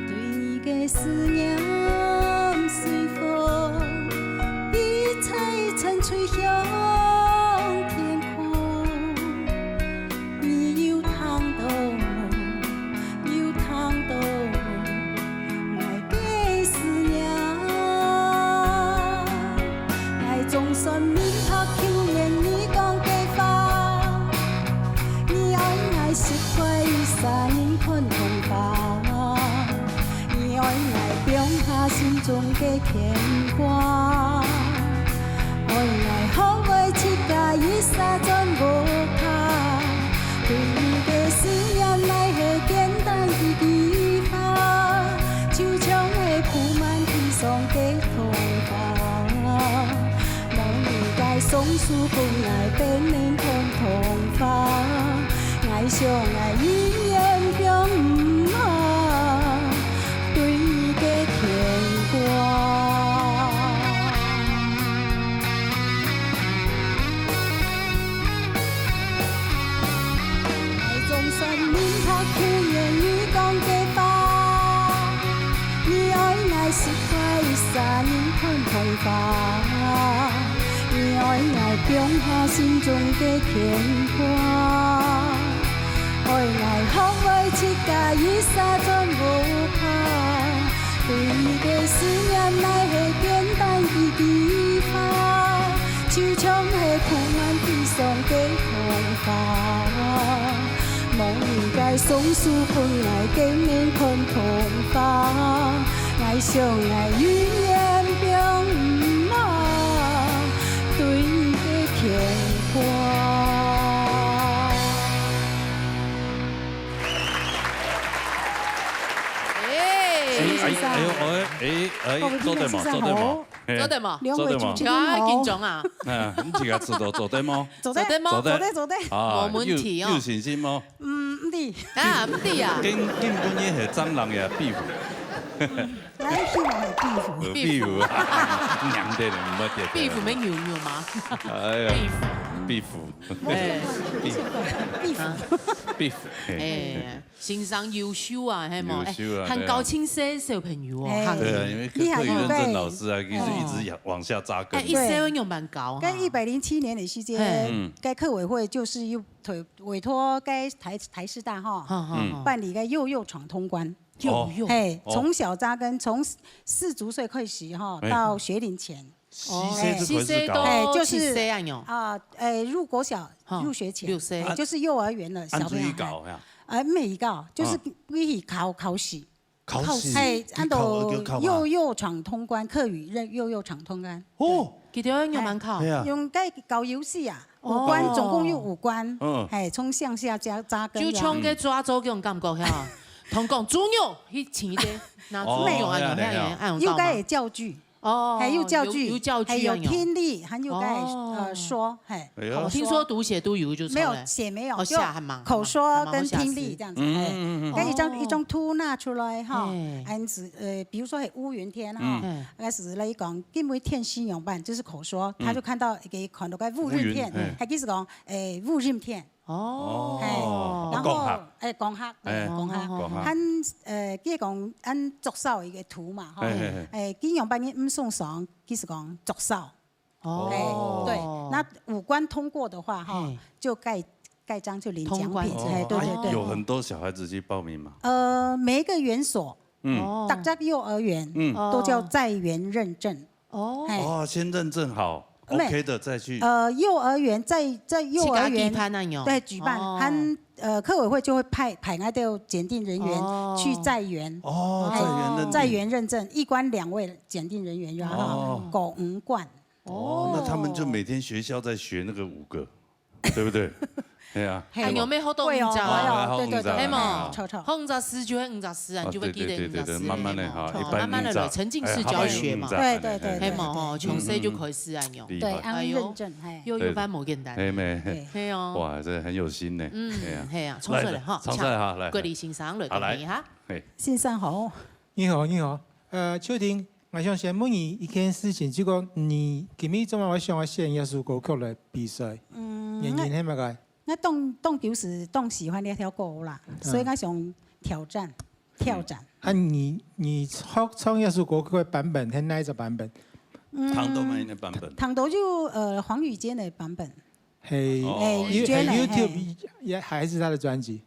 對你个思念隨風，一層一層吹向天空。你有聽到無？有聽到無？ 𠊎个思念。𠊎總算明白舊年你講个話，你愛𠊎食花，一儕人看桐花，你愛𠊎放下心中个牽掛。 愛𠊎學會自家一儕轉屋下，對你个思念乃係簡單一句話，就像係鋪滿地上个桐花，望你个雙手分𠊎變成看桐花，𠊎想𠊎永遠放毋下。 對你个牽掛。𠊎總算明白舊年你講个話，你愛𠊎食花，一儕人看桐花。 你愛𠊎放下心中个牽掛，愛𠊎學會自家一儕轉屋下，對你个思念乃係簡單个記號，就像係鋪滿地上个糖花。望你个雙手分𠊎緊緊看童話，𠊎想𠊎永遠放毋下對你个牽掛。 哎，哎，哎呦，哎，哎，做得無？做得無？嘿，做得無？兩位主持人啊，緊好。張啊！啊，你自家知道做得無？做得，做得無？做得，做得。啊，無問題哦。有有信心無？嗯，毋知。啊，毋知啊。根根本也係蟑螂呀，壁虎。來，壁虎係壁虎。壁虎啊，娘的，你莫跌。壁虎無扭扭嗎？哎呀，壁虎。壁虎。哎，壁虎。壁虎。嘿。哎，先生優秀啊，係無？優秀啊哎，還教盡細小朋友哦，哎還對啊，因為客厲害客語認證厲害老師啊，其實一直往下扎根哎，。一歲要慢慢教啊。該一百零七年个時節，嘿該客委會就是有委委託該台台師大哈，好好好。辦理該幼幼闖通關。幼幼。嘿，哦從小扎根，從四四足歲開始哈，哎到學齡前。四歲就開始教。哎，哎，就就是是這樣哦。啊，哎，入國小哈入學前，六歲哎就是幼兒園了，小朋友。按怎去教呀？哎，毋係教，就是嗯歸去考考試。考試。考試哎，哎，你考按照叫考嘛？幼幼闖通關，客語認幼幼闖通關。哦，佢兜愛慢慢考。哎呀，用該教遊戲啊，哦五關總共有五關，嗯嘿，從上下扎扎根啊。就像該抓周該種感覺哈，同講豬肉去飼个，拿豬肉啊，哦用遐樣，哎呀哎，用有該教嗎？个教具，哦，還有教具，有有教具啊，還有聽力，還有該哦呃說，嘿。哎呀哦，聽說讀寫都有就出沒有來。寫沒有，哦，就寫還蠻口說跟聽還蠻好寫字力這樣子，嗯哎，嗯嗯該一張哦一張圖拿出來哈哎，恁樣子呃，比如說係烏雲天哈嗯，哎，該時來講，因為天氣樣般，就是口說，他就看到一個看到該烏雲天烏雲，哎還開始講，哎，烏雲天。哦，哎，哦然後講客哎講客，哎講客，哦講客還呃，佢講恁作掃一個圖嘛，哈，哎哎哎哎，佢樣般个毋送爽，佢係講作掃，哦，哎，對，那五關通過的話，哈嘿，就蓋蓋章就領獎通關品，哎，對對對，有很多小孩子去報名嘛。呃，每一個園所，嗯，哦逐隻幼兒園嗯都叫在園認證，哦，哎，哦，先認證好沒，OK的再去。呃，幼兒園在在幼兒自家舉園辦啊有，對舉辦，哦還呃客委會就會派派那個檢定人員哦去在園，哦，哎在園認證。在園認證，一關兩位檢定人員，然後哦過五關。哦，那他們就每天學校在學那個五個，對不對？對啊。嘿哎，有沒有好多會哦，五隻會哦，哦對對對，五隻係無著著。好五隻字就係五隻字啊，啊你就會記得對對對對對，五隻字。慢慢來哈，哦一般慢慢來五隻沉浸式哎教學嘛。好吧有五隻對對對係無吼，從細就開始啊用。厲害對，恁哎呦認證，嘿。又又哎呦班無簡單。哎妹，嘿對係哦。哇，這很有心呢。嗯哎呀，係啊，創出來哈來，創出來哈，來，郭立先生來好來講一下。嘿，先生好，你好，你好。呃，秋婷，我想先問你一件事情，就講你今日做麼个會想要選這首歌曲來比賽？嗯，原因係麼个？我當當久時當喜歡這條歌啦，所以我想挑戰挑戰。啊，你你唱唱這首歌曲的版本係哪一隻版本？糖豆妹的版本。糖豆就呃黃宇堅的版本，係哦哎，有宇堅的係 YouTube 嘿也還是他的專輯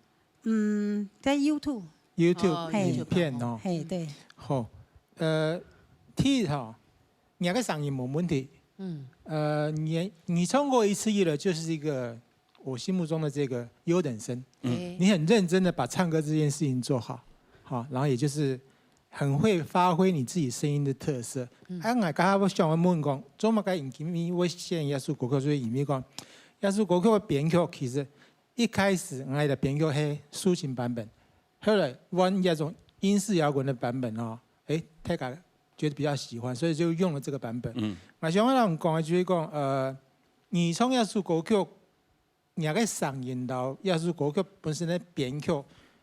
嗯，在YouTube， ？YouTube 哦影片哦。嘿對，好，呃，第一吼，你个聲音無問題。嗯，呃，你你唱過一次一了，就是一個我心目中的這個優等生。嗯你很認真的把唱歌這件事情做好，好，然後也就是很會發揮你自己聲音的特色。啊，我剛剛我想問講，做麼个你今日會選這首歌曲？所以因為講，這首歌曲的編曲其實一開始𠊎的編曲係抒情版本，後來換這種英式搖滾的版本哦，誒，大家覺得比較喜歡，所以就用了這個版本。嗯，我想要同你講的就是講，呃，你唱這首歌曲，你个聲音到這首歌曲本身的編曲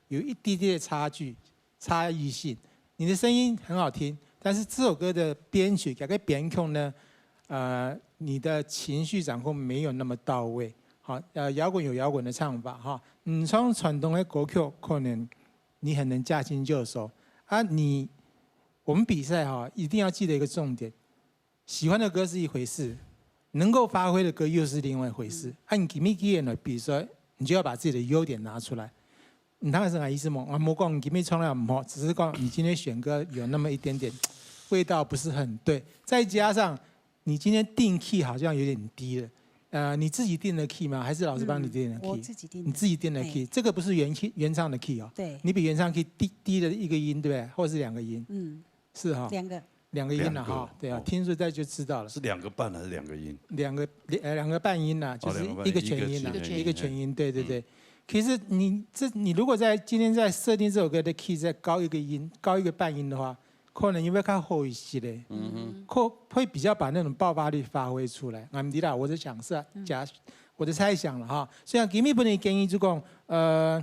有一滴滴的差距、差異性。你的聲音很好聽，但是這首歌的編曲，這個編曲呢，呃，你的情緒掌控沒有那麼到位。好，呃，搖滾有搖滾的唱法哈，你唱傳統的歌曲，可能你很能駕輕就熟啊。你我們比賽哈，一定要記得一個重點，喜歡的歌是一回事，能夠發揮的歌又是另外一回事。啊，你今日既然來比賽，你就要把自己的優點拿出來。你當然是俺意思嘛，我没讲你今天唱得很好，只是讲你今天选歌有那么一点点味道不是很对，再加上你今天定 key 好像有点低了。呃，你自己定的 key 吗？还是老师帮你定的 key？嗯，我自己定的。你自己定的 key，嘿。这个不是原 key，原唱的 key 哦。对。你比原唱 key 低低了一个音，对不对？或是两个音？嗯，是哈。两个。两个音了哈。两个。对啊，哦。听出来就知道了。是两个半还是两个音？两个呃两个半音呐，就是哦，两个半一个全音呐，一个全音。一个全音，对对对。其实你这你如果在今天在设定这首歌的 key 再高一个音，高一个半音的话，可能因为它厚一些嘞，嗯，可会比较把那种爆发力发挥出来。啊，你啦，我在想是啊，假我的猜想了哈。虽然给你不能建议就讲，呃，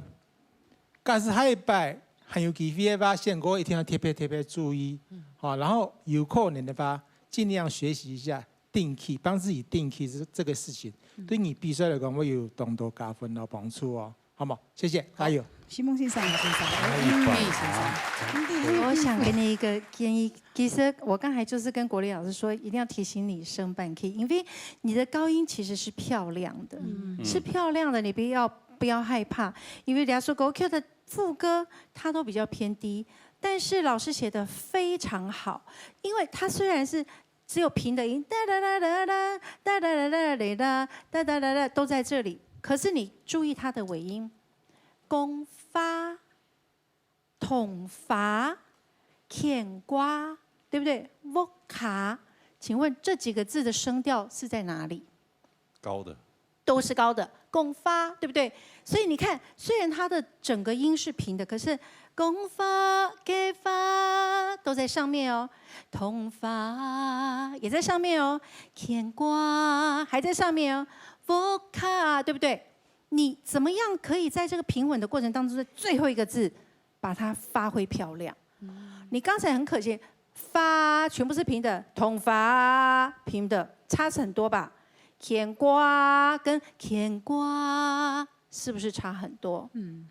假使下一摆还有机会的话，选歌一定要特别特别注意，好，然后有可能的话，尽量学习一下定 key，帮自己定 key 这这个事情，对你比赛来讲会有当多加分的帮助哦，好吗？谢谢，加油！徐梦先生，先生，太棒了先生，我想给你一个建议，其实我刚才就是跟国立老师说，一定要提醒你升半 key，因为你的高音其实是漂亮的，嗯是漂亮的，你不要不要害怕，因为梁祝歌曲的副歌它都比较偏低，但是老师写的非常好，因为它虽然是只有平的音，哒哒哒哒哒哒哒哒哒哒哒哒哒哒哒都在这里，可是你注意它的尾音，讲花。 桐花、牵挂，对不对？屋下，请问这几个字的声调是在哪里？高的。都是高的，讲花，对不对？所以你看，虽然它的整个音是平的，可是讲花、个花都在上面哦，桐花也在上面哦，牵挂还在上面哦，屋下，对不对？你怎么样可以在这个平稳的过程当中，在最后一个字把它发挥漂亮？你刚才很可惜，花全部是平的，桐花平的，差很多吧？牵挂跟牵挂是不是差很多？嗯，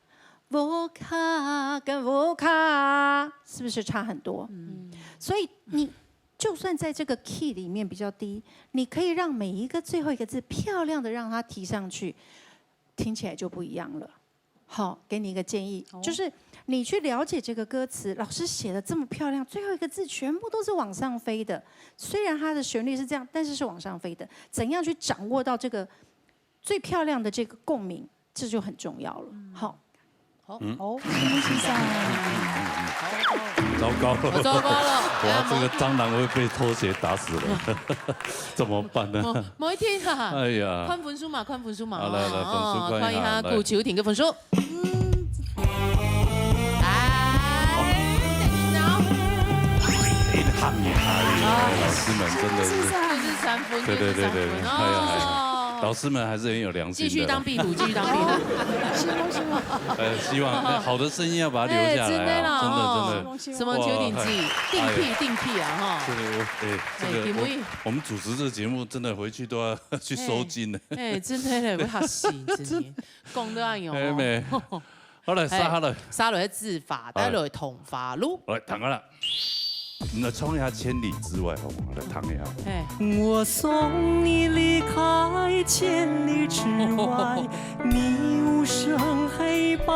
屋下跟屋下是不是差很多？嗯，所以你就算在这个 key 里面比较低，你可以让每一个最后一个字漂亮的让它提上去，听起来就不一样了。 好，给你一个建议，就是你去了解这个歌词，老师写的这么漂亮，最后一个字全部都是往上飞的。虽然它的旋律是这样，但是是往上飞的。怎样去掌握到这个最漂亮的这个共鸣，这就很重要了。好，好，徐梦先生，糟糕了，我糟糕了，哇，这个蟑螂会被拖鞋打死了，怎么办呢？某某一天哈，哎呀，看分数嘛，看分数嘛，好，来来，分数哦看一下，来。看一下顾秋婷个分数。哎，一行一行，老师们真的是。六十三分，对对对对六十三分哎呀哎呀哦。老师们还是很有良心的。继续当壁虎，继续当壁虎。徐梦，徐梦，呃，希望哎好的声音要把它留下来啊，哎真的啦真的哦真的。徐梦，徐什梦。么邱鼎记？哇定 key，定 key 啊哈。对，我哎，这个哎，定位我我们主持这个节目，真的回去都要去收金的。哎，真的嘞，我吓死，真的，讲到哎哟。哎妹，好来，哎杀好了。杀落去字法，带落去桐花路。来，弹好了。你来唱一下《千里之外》好吗？来弹一下。哎，我送你离开千里之外，你无声黑白。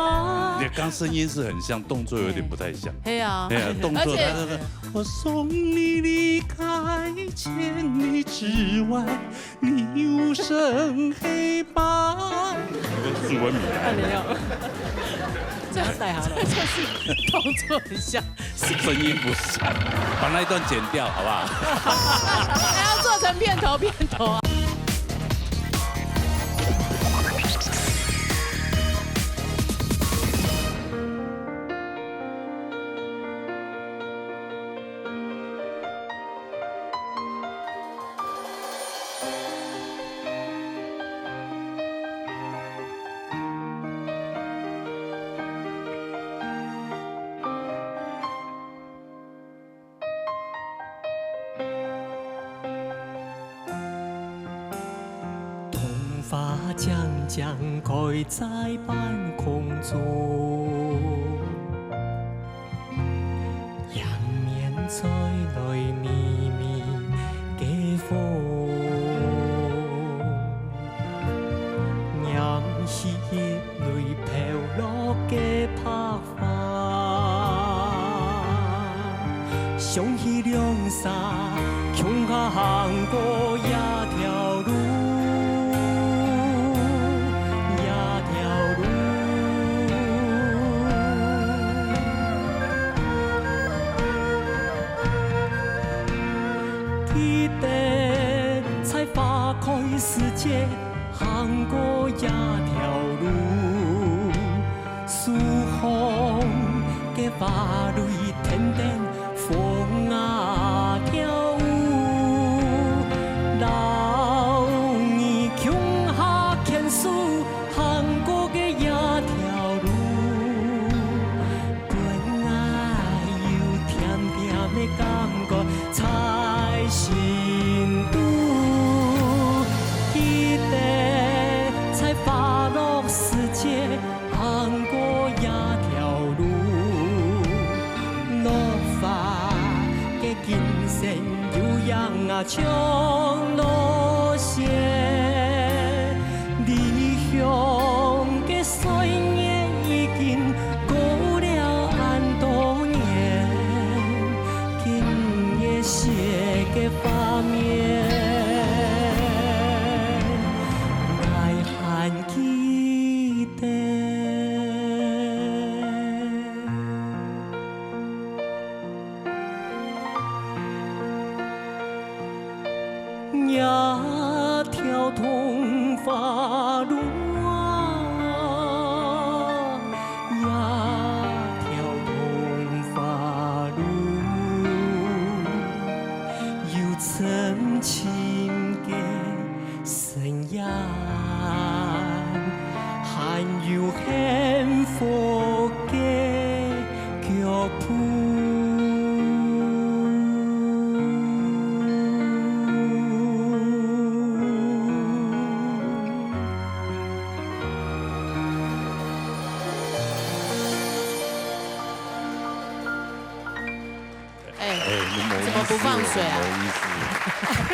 你刚声音是很像，动作有点不太像。嘿啊哎，呀，动作而且他那个，我送你离开千里之外，你无声黑白。你跟四文米来。没有，这样带好了，就是动作很像，声音不像，把那一段剪掉好不好？还要做成片头片头啊。桐花将将开在半空中，迎面吹来微微的风，染起一蕊飘落的共下行過這條路，這條路。記得在花開時節行過這條路， 樹項个花蕊跈等風啊跳舞，摎你共下牽手行過个這條路，分𠊎有甜甜个感覺在心肚。記得在花落時節 行過這條路，落花个金線有影啊像落雪。離鄉个歲月已經過了恁多年，今夜寫个畫面，𠊎還 記得。這條桐花路啊，這條桐花路，有深情个 聲音，還有幸福个腳步。哎，哎，你無意思，怎麼不放水啊？無意思，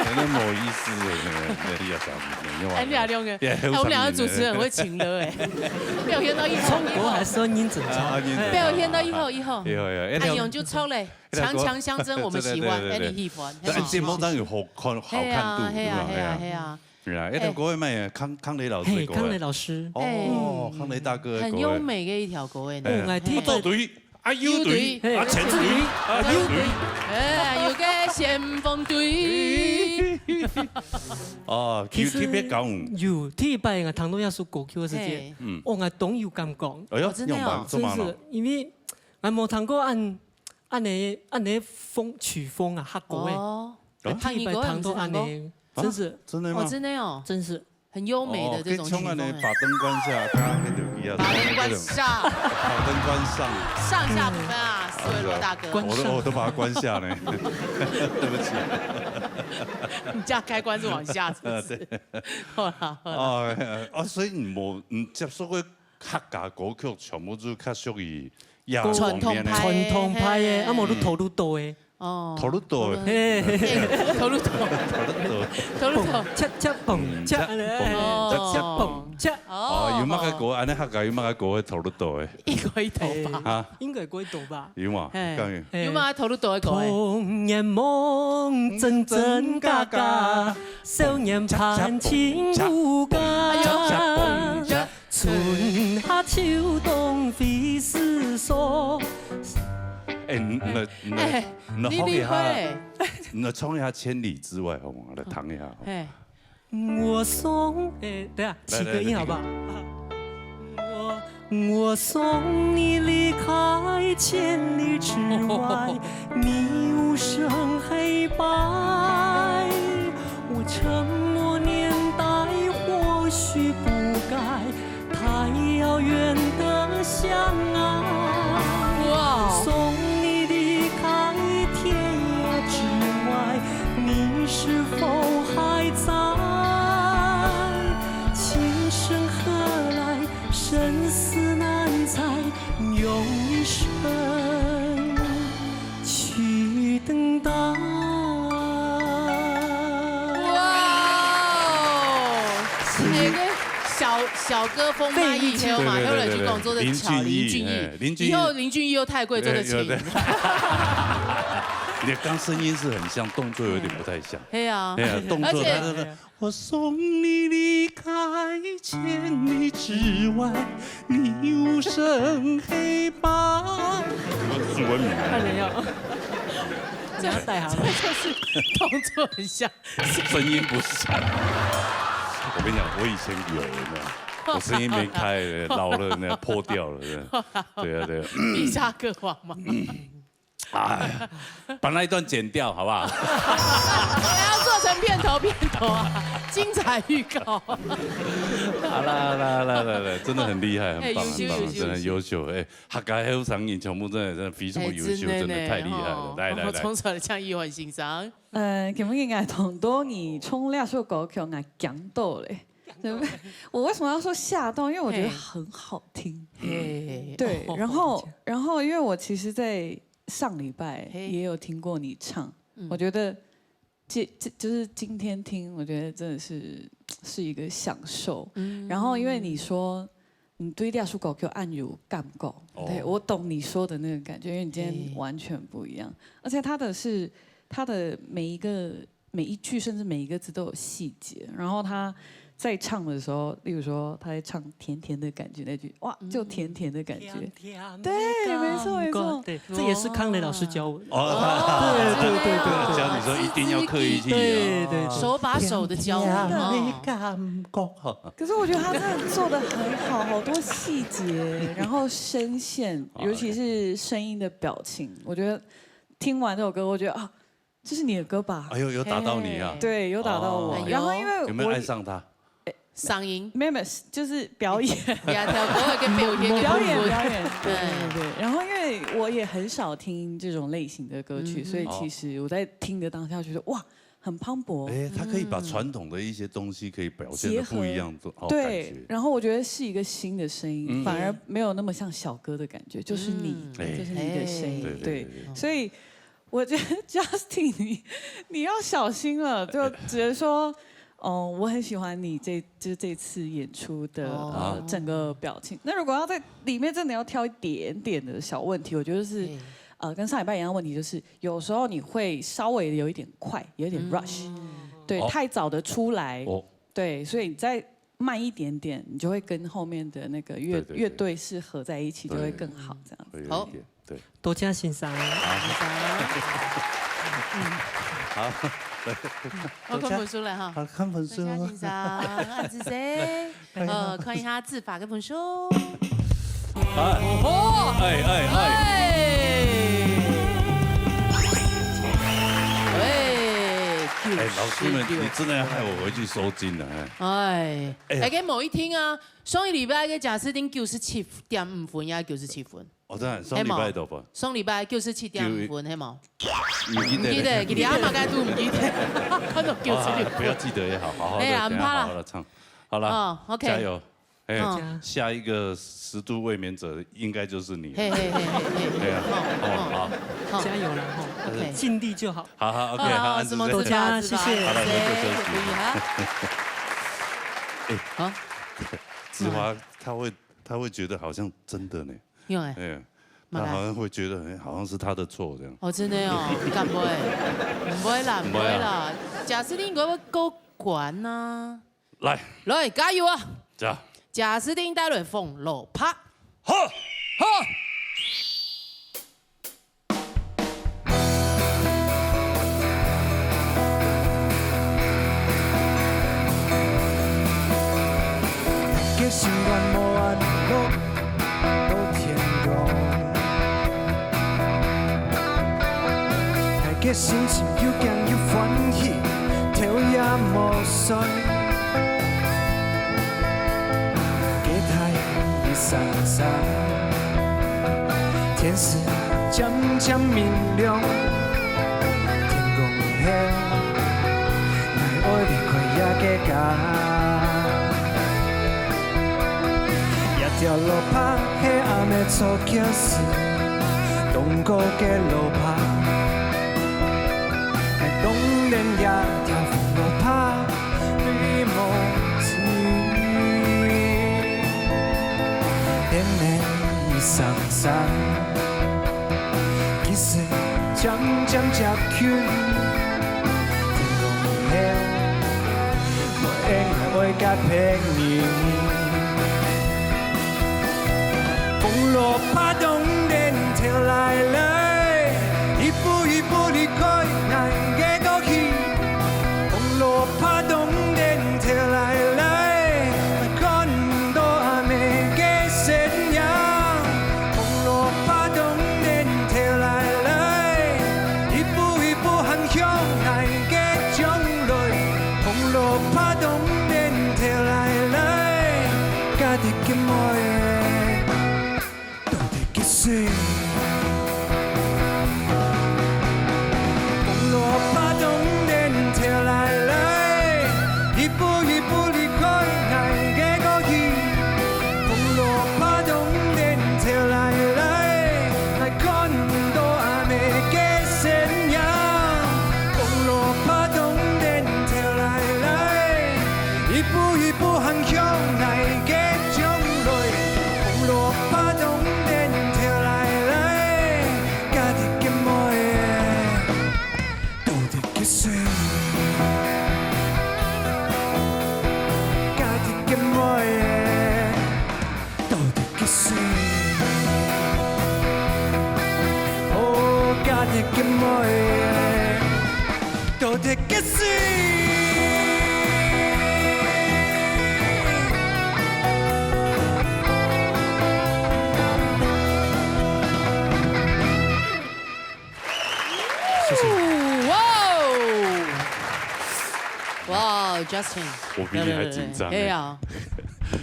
真的無意思，哎，哎，你也想，你又哎，你倆兩個，哎，哎，我們兩個主持人很會情勒，哎，表現到一號，一號，中國還是要認真唱。啊，認真。表現到一號，一號。一號，一號，哎，哎，那個，用就抽嘞，那個，強強相爭，我們喜歡，對，對，對，對。哎，你喜歡，哎，你喜歡。那節目當中有好看，好看度，嘿啊，嘿啊，對吧？嘿啊，嘿啊。 係啊，哎，哎。這條歌係麼个？康，康磊老師个歌。嘿，康磊老師。哦，嗯。康磊大哥个歌。很優美个一條歌呢。哎。哦，𠊎聽。嘿。不到隊，啊，有隊，有隊。啊，前隊，啊，後隊。哎，有个先鋒隊。哦，其實有特別講。有，第一擺𠊎聽到這首歌曲个時節，嘿。嗯。哦，𠊎當有感覺。哎喲，哦，真的哦。用吧，做麼个？真是，因為𠊎無聽過恁，恁呢，恁呢風，曲風啊，客歌个。哦。啊？第一擺聽到恁呢。 啊，真是。真的嗎？哦，真的哦。真是。很優美的這種曲風哎。哦，可以唱恁呢，把燈關下，剛剛那個一樣。把燈關下。把燈關上。上下不分啊，嗯。所以羅大哥。我都，我都把它關下呢。對不起。你家開關是往下，是不是？啊，對。好啦，好啦。哦，哎，哦，所以你無，你接觸个客家歌曲全部都較屬於亞洲方面个。傳統派个，傳統派个，嘿。啊，無就土著个。嗯。哦。土著个。嘿。土著。土著。土著。蹦恰恰蹦恰，嗯，恰蹦恰，哦。恰蹦恰。哦，有麼个歌？哦。恁呢客家有麼个歌係土著个？一個一頭吧。啊？應該過一頭吧。有嘛？嘿。敢有？嘿。有嘛？土著个歌誒。童年夢真真假假，少年盼情無假。哎喲。 春夏秋冬非時所。哎，你，你，你，哎，你學一下，李明輝。你唱一下《千里之外》好嗎？來聽一下。嘿。我送，哎，等一下，來，起個音好不好？來，來，來。我，我送你離開千里之外，你無聲黑白。我沉默年代或許不該 太遙遠的相愛。哇哦。送你離開天涯之外，你是否還在？琴聲何來，生死難猜，用一生 去等待。哇哦！那個小，小哥風嘛，費玉清。以後嘛，對，對，對，後來就講做得巧，對，對，對，對。林俊逸，林俊逸。哎，林俊逸。以後林俊逸又太貴，做得請。哎，有的。你的刚声音是很像，动作有点不太像。对啊，哎呀，动作而且他真的，我送你离开千里之外，你无声黑白。我是文明啊。看了要，这要带好了。这就是动作很像。声音不像。我跟你讲，我以前有，有没有？我声音没开，老了，那破掉了。对啊，对啊。一下各王嘛。哎，把那一段剪掉，好不好？还要做成片头片头啊，精彩预告。好啦，好啦，好啦，好啦，真的很厉害，很棒，哎，优秀，很棒，优秀，真的很优秀。哎，客家后生人全部真的，真的非常的优秀，哎，真的呢，真的太厉害了。吼，来，来，来。我们冲出来像一碗欣赏。呃，今日𠊎同多你唱這首歌曲，𠊎驚到咧。对不对？我为什么要说吓到？因为我觉得很好听。嘿。对，哦，然后，然后因为我其实在上礼拜嘿。也有听过你唱，嗯。我觉得这，这，就是今天听，我觉得真的是，是一个享受。嗯。然后因为你说你对這首歌曲恁有感覺，哦。对，我懂你说的那个感觉，因为你今天嘿。完全不一样。而且他的是，他的每一个，每一句，甚至每一个字都有细节。然后他在唱的时候，例如说他在唱甜甜的感觉那句，哇，就甜甜的感觉。嗯。甜甜的对，没错，没错。感觉。对，这也是康磊老师教我的。哦，对，对，对，对，对。教你说一定要刻意去，对，对，对。哦。手把手地教你，甜甜的哦。感觉。可是我觉得他真的做得很好，好多细节，然后声线，尤其是声音的表情，我觉得听完这首歌，我觉得啊，这是你的歌吧？哎呦，有打到你啊。嘿。对，有打到我。哦。然后因为我有没有爱上他？嗓音。没有，没有，就是表演。呀，跳过个表演个部分。表演，表演，对，嗯。对，对，对。然后因为我也很少听这种类型的歌曲，嗯哼。所以其实我在听的当下觉得，哇，很磅礴。哎，他可以把传统的一些东西可以表现得不一样，结合。哦，感觉。对，然后我觉得是一个新的声音，嗯。反而没有那么像小哥的感觉，就是你，嗯。哎。就是你的声音，哎。对，对，对，对。对。所以我觉得Justin，你，你要小心了，就只能说，哦，我很喜欢你这，就这次演出的，哦。呃，整个表情。那如果要在里面真的要挑一点点的小问题，我觉得是，哎。呃，跟上礼拜一样的问题，就是有时候你会稍微有一点快，有一点rush，嗯。对，哦。太早的出来，哦。对，所以你再慢一点点，你就会跟后面的那个乐，对，对，对。乐队是合在一起，就会更好，对。这样子。会有一点，好。对。多谢先生。好。先生。好。我看本书了哈。好，看本书。多谢先生，啊，是谁？哎呀。呃，看一下字法跟本书。哎。哦。哎，哎，哎。哎。哎，哎，老师们，你真的要害我回去收金了，哎。哎。哎。哎，跟某一听啊，上一礼拜个贾斯汀九十七点五分呀，九十七分。哦，当然，上礼拜多少分？上礼拜九十七点五分，嘿无？毋记得了。毋记得，佢哋阿妈该都毋记得，看到九十六分。啊，不要记得也好，好好地，哎呀，等一下好好地唱。很怕啦。好了。哦，OK。加油。哎，嗯。下一个十度卫冕者应该就是你了。嘿，嘿，嘿，嘿，嘿。对啊，哦，哦，好。好。加油了，吼。OK。尽力就好。好，好，OK，好，好，好，按时再见。多谢，谢谢。好了，我们就休息。谢谢，可以哈。哎，好。子华他会，他会觉得好像真的呢。有哎。哎，嘛啦。他好像会觉得，哎，好像是他的错这样。哦，真的哦，敢不会？不会啦，不会啦。不会啊。贾斯汀，你会不会过关啊？来。来，加油啊！加。贾斯汀带来《红楼白》。好。好。个心愿无安乐到天光。大家心情又惊又欢喜，头也无睡。个太一闪闪，天色渐渐明亮。天光了， 𠊎愛離開這个家。這條路白係阿姆做橋時，當過个路白。當然這條紅路白美無盡。天色已閃閃，其實漸漸漸接近，天光了，我應該愛甲別人。風落拍動等頭來來，一步一步離開𠊎个過去。風落拍動等頭來來，看毋到阿姆个身影。 風落拍動等頭來來，一步一步行向𠊎个將來。風落拍動等頭來來，家己个妹仔，到底幾歲？風落拍動等頭來來，一步一步離開𠊎个過去。 風落拍動等頭來來，𠊎看毋到阿姆个身影。風落拍動等頭來來，一步一步行向𠊎个將來。風落拍動等頭來來，家己个妹仔，到底幾歲？ 家己个妹仔，到底幾歲？哦，家己个妹仔，到底幾歲？謝謝。哇哦！哇哦，Justin，我比你還緊張欸。對，對，對，對。哎呀。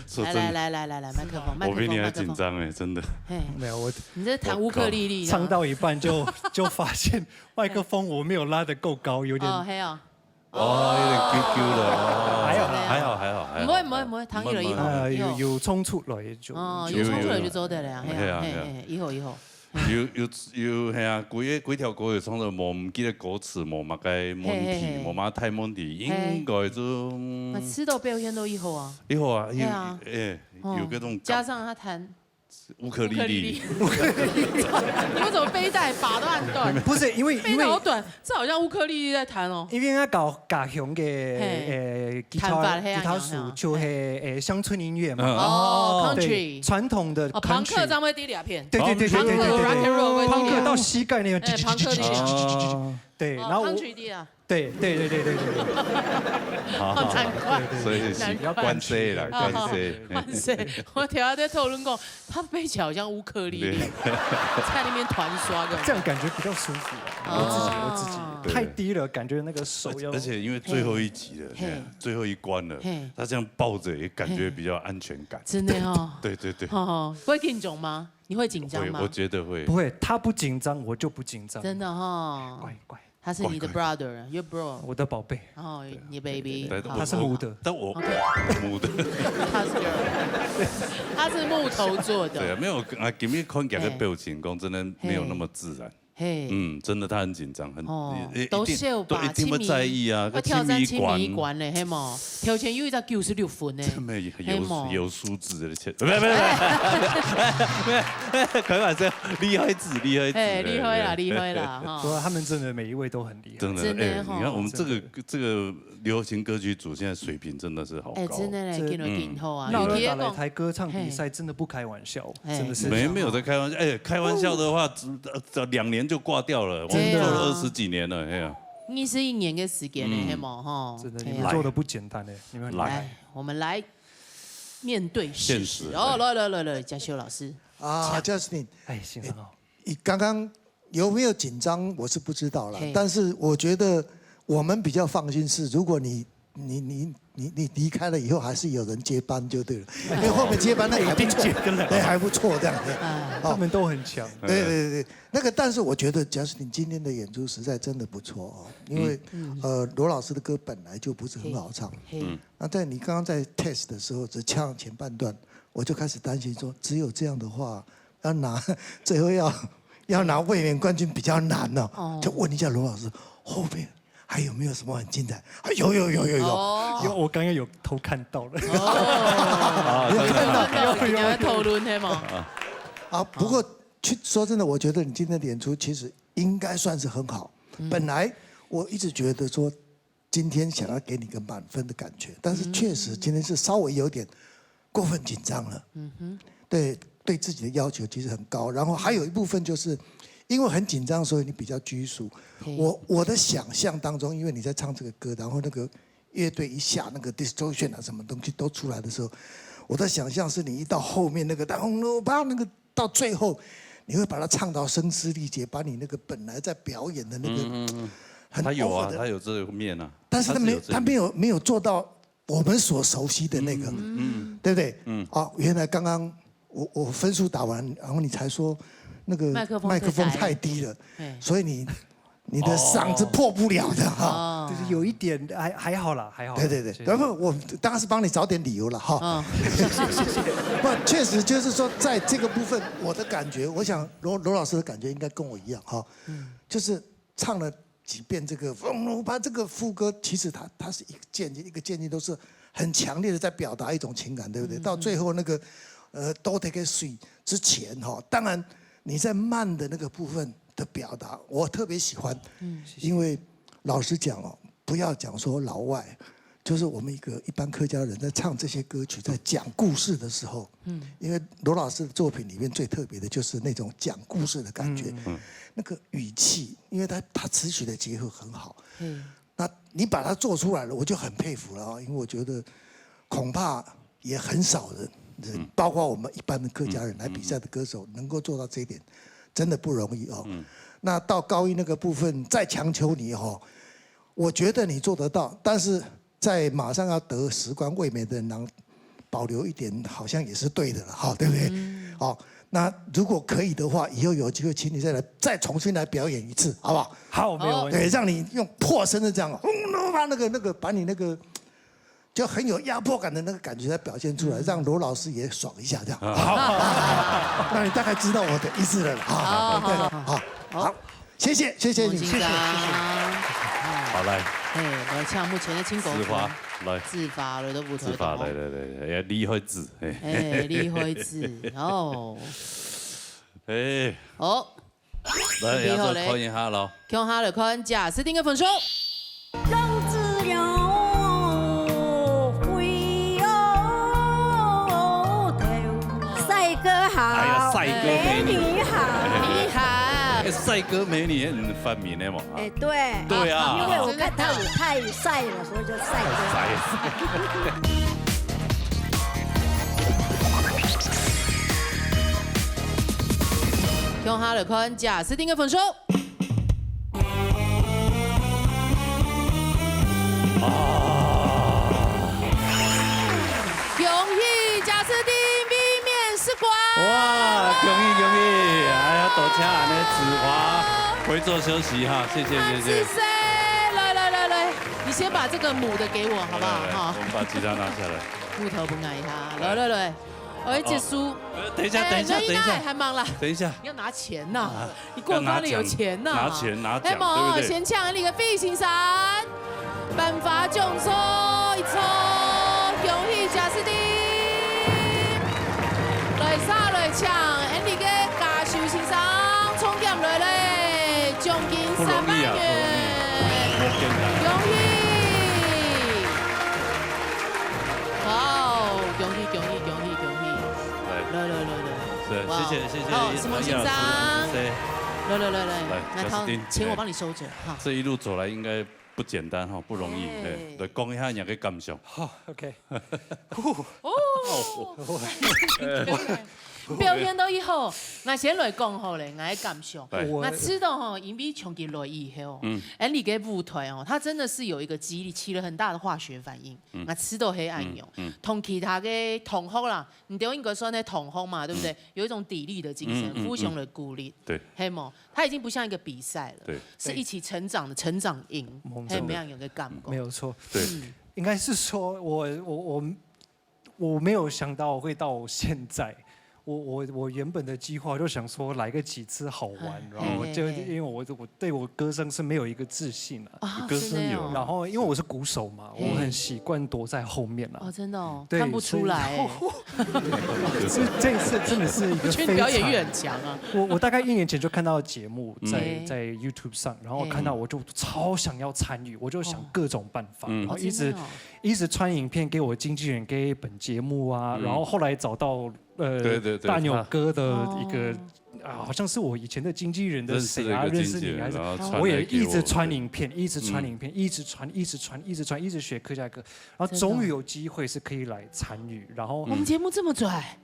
說真的。來，來，來，來，來，來，麥克風，麥克風，我比你還緊張欸，麥克風。真的。嘿。沒有，我，你在彈烏克麗麗啊？我唱到一半就，就發現麥克風我沒有拉得夠高，有點，哦，嘿哦。哦，有點勼勼了，哦。還好啦。還好，還好，還好。不會，不會，不會，唐藝了，以後，呃，有，以後。有衝出來就，哦，就，有衝出來就做得了，有，有。嘿啊，嘿啊，嘿啊。嘿，嘿，以後，以後。 有，有，有，係啊，幾个，幾條歌有創作，無毋記得歌詞，無麼个問題，嘿，嘿，嘿。無麼个大問題，嘿。應該就，嗯，那吃到表現都以後啊。以後啊，有，係啊。欸，哦，有這種感，加上他彈烏克麗麗。烏克麗麗。你為什麼背帶拔到很短？不是，因為，因為背帶好短，這好像烏克麗麗在彈哦。因為佢教家鄉个，嘿。欸，吉他，彈法，嘿啊，吉他手就係，欸，鄉村音樂嘛。嗯。哦，對，country。傳統的country。哦，朋克這樣會低調片。對，對，對，對，對，對，對。朋克rock會低調。朋克到膝蓋那個。欸，朋克低調。哦。對，哦，然後我，country低調。對，對，對。好，好，難怪。所以是，難怪。關西啦，哦，關西。關西。我聽他在討論講，他背起來好像烏克麗麗，對。在那邊彈刷的。這樣感覺比較舒服啊，我自己，哦。我自己。對。太低了，感覺那個手要，而且因為最後一集了，嘿。最後一關了，嘿。他這樣抱著也感覺比較安全感。真的哦。對，對，對。哦，不會緊張嗎？你會緊張嗎？會，我覺得會。不會，他不緊張，我就不緊張。真的哦。乖，乖。他是你的brother，your bro。我的寶貝。哦，你的baby。對，對，對。好。他是母的。但我，OK。母的。他是girl。他是木頭做的。對啊，沒有，啊，今日看起來的表情，嘿。講真的沒有那麼自然。嘿。嘿。嗯，真的他很緊張，很，哦，一，一定，都秀吧，都一定會在意啊，親密，要挑戰親密關。親密關嘞，嘿無？頭前有一隻九十六分呢。真的有，嘿無？有素質的，切，不，不，不，不，開玩笑，厲害仔，厲害仔，嘿，厲害啦，對，對。厲害啦，哈。不過他們真的每一位都很厲害。真的，真的，哎，你看我們這個，吼。這個流行歌曲組現在水平真的是好高。哎，真的嘞，真的。今日真好啊。嗯。那我們打擂台歌唱比賽，尤其講，真的不開玩笑，嘿。真的是。沒，沒有在開玩笑，哎，開玩笑的話，這，這兩年就掛掉了，我們做了二十幾年了，真的啊。哎呀。二十一年的時間呢，嗯。嘿無吼？真的，嘿啊。你們做得不簡單欸，你們很厲害。來，我們來面對事實。現實，哦，對。來，來，來，來，嘉修老師。啊，請。Justin，哎，先生好。你剛剛有沒有緊張？我是不知道啦，嘿。但是我覺得我們比較放心是，如果你，你，你，你，你離開了以後，還是有人接班就對了，因為後面接班那個還不錯，一定接得了。對，還不錯這樣。哎。哦。他們都很強。對，對，對，對，那個，但是我覺得 Justin 今天的演出實在真的不錯哦，因為，嗯。呃，羅老師的歌本來就不是很好唱，嘿，嘿。嗯。那在你剛剛在 test 的時候，只唱前半段，我就開始擔心說，只有這樣的話，要拿，最後要，要拿衛冕冠軍比較難哦。哦。就問一下羅老師，後面還有沒有什麼很精彩？啊，有，有，有，有，有。哦。有，我剛剛有偷看到了。哦。有看到。有，有，有。你要討論，嘿嗎？啊，不過，去，說真的，我覺得你今天的演出其實應該算是很好。本来我一直觉得说，今天想要给你个满分的感觉，但是确实今天是稍微有点过分紧张了。嗯哼，对，对自己的要求其实很高。然后还有一部分就是因为很紧张，所以你比较拘束。我我的想象当中，因为你在唱这个歌，然后那个乐队一下那个 distortion 啊，什么东西都出来的时候，我的想象是你一到后面那个当红楼吧那个到最后，你会把它唱到声嘶力竭，把你那个本来在表演的那个嗯嗯嗯，很 他有啊，over 的，他有这个面啊，但是他没有他没有没有做到我们所熟悉的那个，嗯嗯对不对？嗯，哦，原来刚刚我我分数打完，然后你才说那个麦克风太低了，所以你你的嗓子破不了的哈。就是有一点还还好啦，还好。对对对，然后我当然是帮你找点理由了哈。不，确实就是说，在这个部分，我的感觉，我想罗罗老师的感觉应该跟我一样哈，就是唱了几遍这个《风龙吧》这个副歌，其实它它是一个渐进一个渐进，都是很强烈的在表达一种情感，对不对？到最后那个呃都得给水之前哈，当然你在慢的那个部分的表达，我特别喜欢，因为老实讲哦，不要讲说老外，就是我们一个一般客家人在唱这些歌曲，在讲故事的时候，嗯，因为罗老师的作品里面最特别的就是那种讲故事的感觉，嗯，那个语气，因为他他词曲的结合很好，嗯，那你把它做出来了，我就很佩服了啊，因为我觉得恐怕也很少人，人，包括我们一般的客家人来比赛的歌手，能够做到这一点，真的不容易哦。那到高音那个部分再强求你哦，我觉得你做得到，但是在马上要得十冠卫冕的人，保留一点，好像也是对的了哈，对不对？好，那如果可以的话，以后有机会请你再来再重新来表演一次，好不好？好，没有问题。对，让你用破声的这样，轰隆吧，那个那个，把你那个就很有压迫感的那个感觉再表现出来，让罗老师也爽一下，这样。那你大概知道我的意思了啦。好好好好，谢谢谢谢你，谢谢谢谢。好来，哎，来请目前的请歌子华来，子华来到舞台，子华来来来来，厉害子，哎，厉害子哦，哎，好，来，要做看一下喽，看下来看贾斯汀的分数。公子有会哦，头，帅哥好，哎呀，帅哥美女，美女好，美女好，哎，帅哥美女很发明的嘛，哎，对，对啊，因为我看他也太帅了，所以就帅哥。看下来看贾斯汀的分数。恭喜贾斯汀卫冕十冠！哇，恭喜恭喜！哎呀，多谢恁个子华，回座休息哈，谢谢谢谢。来来来来，你先把这个母的给我好不好？哈，我们把吉他拿下来。木头不拿一下，来来来。 哎，结束。等一下，等一下，等一下，还忙啦。等一下，你要拿钱呐！你过关了有钱呐！拿钱拿奖，对不对？先请你个费先生，办法奖抽一抽，恭喜贾斯汀！来，下来请，Andy个家属先生，冲进来嘞，奖金三万元，恭喜！哇哦，恭喜恭喜恭喜恭喜！ 来来来来来，谢谢谢谢，好，思梦先生，来来来来，那他钱我帮你收着哈。这一路走来应该不简单哈，不容易，来讲一下你个感想。好，OK，哦，表现到以后，那先来讲好嘞，我个感想，那知道哈，因为从佢来以后，嗯，哎，你个舞台哦，它真的是有一个激励，起了很大的化学反应，那知道黑暗用，同其他个同学啦。 你都应该算在同行嘛，对不对？有一种砥砺的精神，互相的鼓励，对，黑某，他已经不像一个比赛了，对，是一起成长的成长营，黑没有有个感觉，没有错，对，应该是说我我我我没有想到会到现在，我我我原本的计划就想说来个几次好玩，嗯然后就嘿嘿嘿因为我我对我歌声是没有一个自信啊。啊，歌声有真的哦然后因为我是鼓手嘛，嘿我很习惯躲在后面啊。哦，真的哦，对看不出来欸。所以这这次真的是一个我觉得非常你表演欲很强啊。我我大概一年前就看到节目在、嗯在 YouTube 上，然后看到我就超想要参与，我就想各种办法，嗯然后一直、哦真的哦一直传影片给我经纪人给本节目啊，嗯然后后来找到呃对对对大牛哥的一个哦啊，好像是我以前的经纪人的认识谁啊，了一个经纪人，认识你还是然后哦传我也来给我一直传影片，一直传影片，一直传，一直传，一直传，一直学客家歌，然后真的终于有机会是可以来参与，然后我们节目这么拽，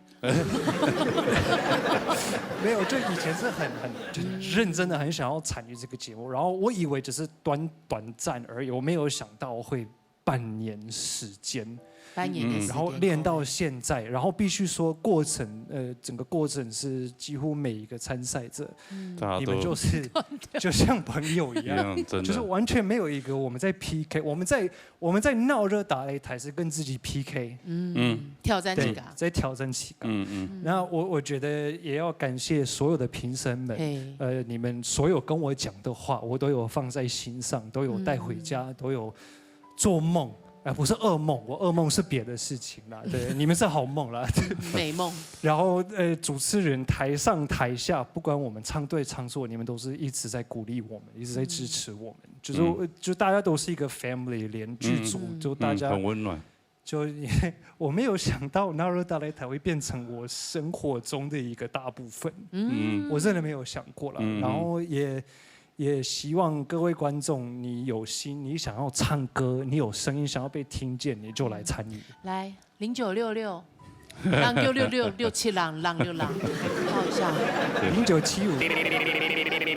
没有，就以前是很很就是认真的，很想要参与这个节目，然后我以为只是短短暂而已，我没有想到会半年时间，扮演的时间然后练到现在，然后必须说过程，呃，整个过程是几乎每一个参赛者，大家都你们就是就像朋友一一样，样，真的。就是完全没有一个我们在 P K，我们在我们在闹热打擂台是跟自己 P K，嗯，挑战自对家，，在挑战自己。嗯嗯那我我觉得也要感谢所有的评审们，嘿，呃，你们所有跟我讲的话，我都有放在心上，都有带回家，都有做梦。啊，不是噩梦，我噩梦是别的事情啦。对，你们是好梦啦。美梦，然后呃，主持人台上台下，不管我们唱对唱错，你们都是一直在鼓励我们，一直在支持我们。就是我就大家都是一个 family 连剧组，嗯就大家嗯，很温暖。就我没有想到 Naro 大擂台会变成我生活中的一个大部分，嗯，我真的没有想过了。嗯然后也也希望各位观众，你有心，你想要唱歌，你有声音想要被听见，你就来参与。来零九六六。零九六六六七零零六零，报一下。零九七五，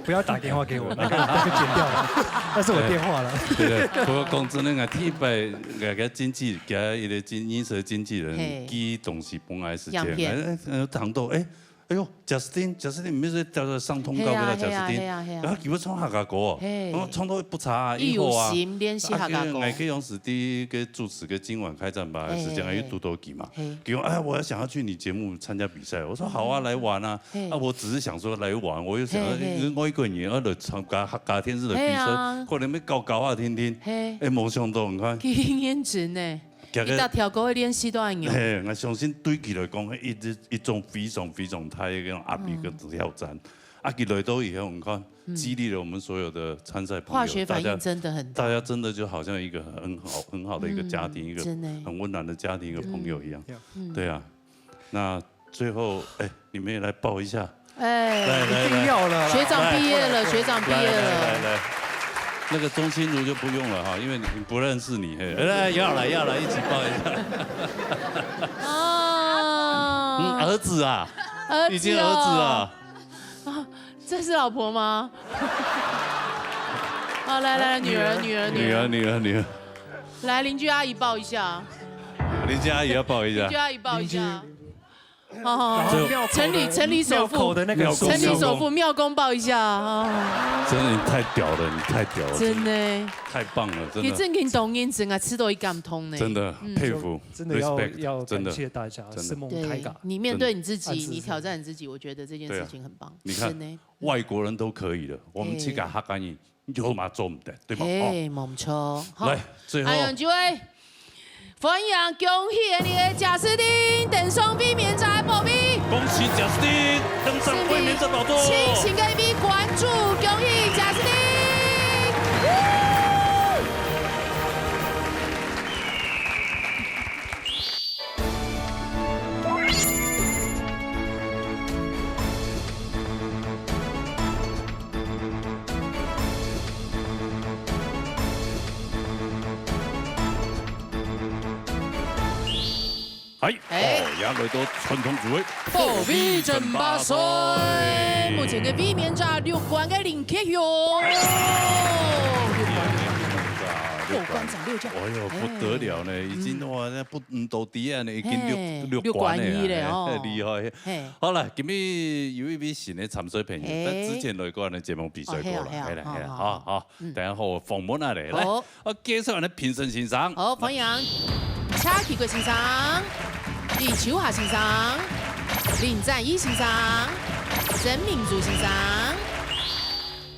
不要打电话给我，那个那个剪掉了，那是我电话了。对对，不过讲真的，我第一摆个个经纪，个一个经音色经纪嘿人寄东西本来时间，样片哎，哎，谈到哎。哎呦，Justin，Justin，你们是叫做上通告嘿啊给他嘿啊 Justin，嘿啊嘿啊然后给我唱客家歌哦，嘿然后唱到不差啊，一以后啊，有心练习客家歌啊，我跟杨子弟跟主持跟今晚开战吧，嘿时间还有嘿多多给嘛，嘿给我哎，我要想要去你节目参加比赛，我说好啊，来玩啊，嘿啊，我只是想说来玩，我又想嘿嘿因为我一个人要来参加客家电视的比嘿啊赛，可能要搞搞啊听听，嘿，哎，没想到你看，经验值呢，这个一大条歌会练习多少年？嘿，我相信对佢来讲，一直一种非常非常大的一种压力跟挑战。啊，佢来到以后，你看，激励了我们所有的参赛朋友，化学反应大家真的很大。大家真的就好像一个很好很好的一个家庭，嗯一个真的很温暖的家庭，一个朋友一样。嗯对啊，那最后，哎，你们也来抱一下，哎，来来一定要了啦，学长毕业了，来学长毕业来来来了。来，那个钟心如就不用了哈，因为你不认识你，嘿，来要来要来，一起抱一下。嗯，啊，儿子啊，儿子已经儿子啊，这是老婆吗？啊，来来，女儿女儿女儿女儿女儿，来邻居阿姨抱一下，邻居阿姨要抱一下邻居。阿姨抱一下邻。好好好，庙口的城里城里首庙口富，的那个庙口城里首富妙公抱一下啊，真的，你太屌了，你太屌了，真的。太棒了，真的。你正经懂音整啊，吃到一感通呢。真的嗯佩服，真的要 respect，要真的感谢大家，真的是梦对开嘎。你面对你自己，真的你挑战你自己，我觉得这件事情很棒。对你看真的，外国人都可以了，我们哎去给他干你，你就嘛做不得，对吧？哦，嘿，没错。好，来，最后还有几位，欢迎恭喜你的贾斯汀登上卫冕者的宝贝。恭喜贾斯汀登上卫冕者宝座。请各位观众恭喜贾斯汀。哎，哎哦，也来到传统组位，后卫争霸赛，目前个卫冕者六冠个林克雄。六冠，六冠，六冠。哎呦，不得了呢，已经哇，那不嗯都第二呢，已经嘿六六冠呢一了哦哎厉害。嘿，好了，今日有一位新的参赛朋友，哎但之前来过咱节目比赛过了，哦嘿啊哎来哎来，好好好，等下好访问啊来，来，好我介绍咱评审先生，好，欢迎车启贵先生、李秋华先生、林展義先生、曾明珠先生。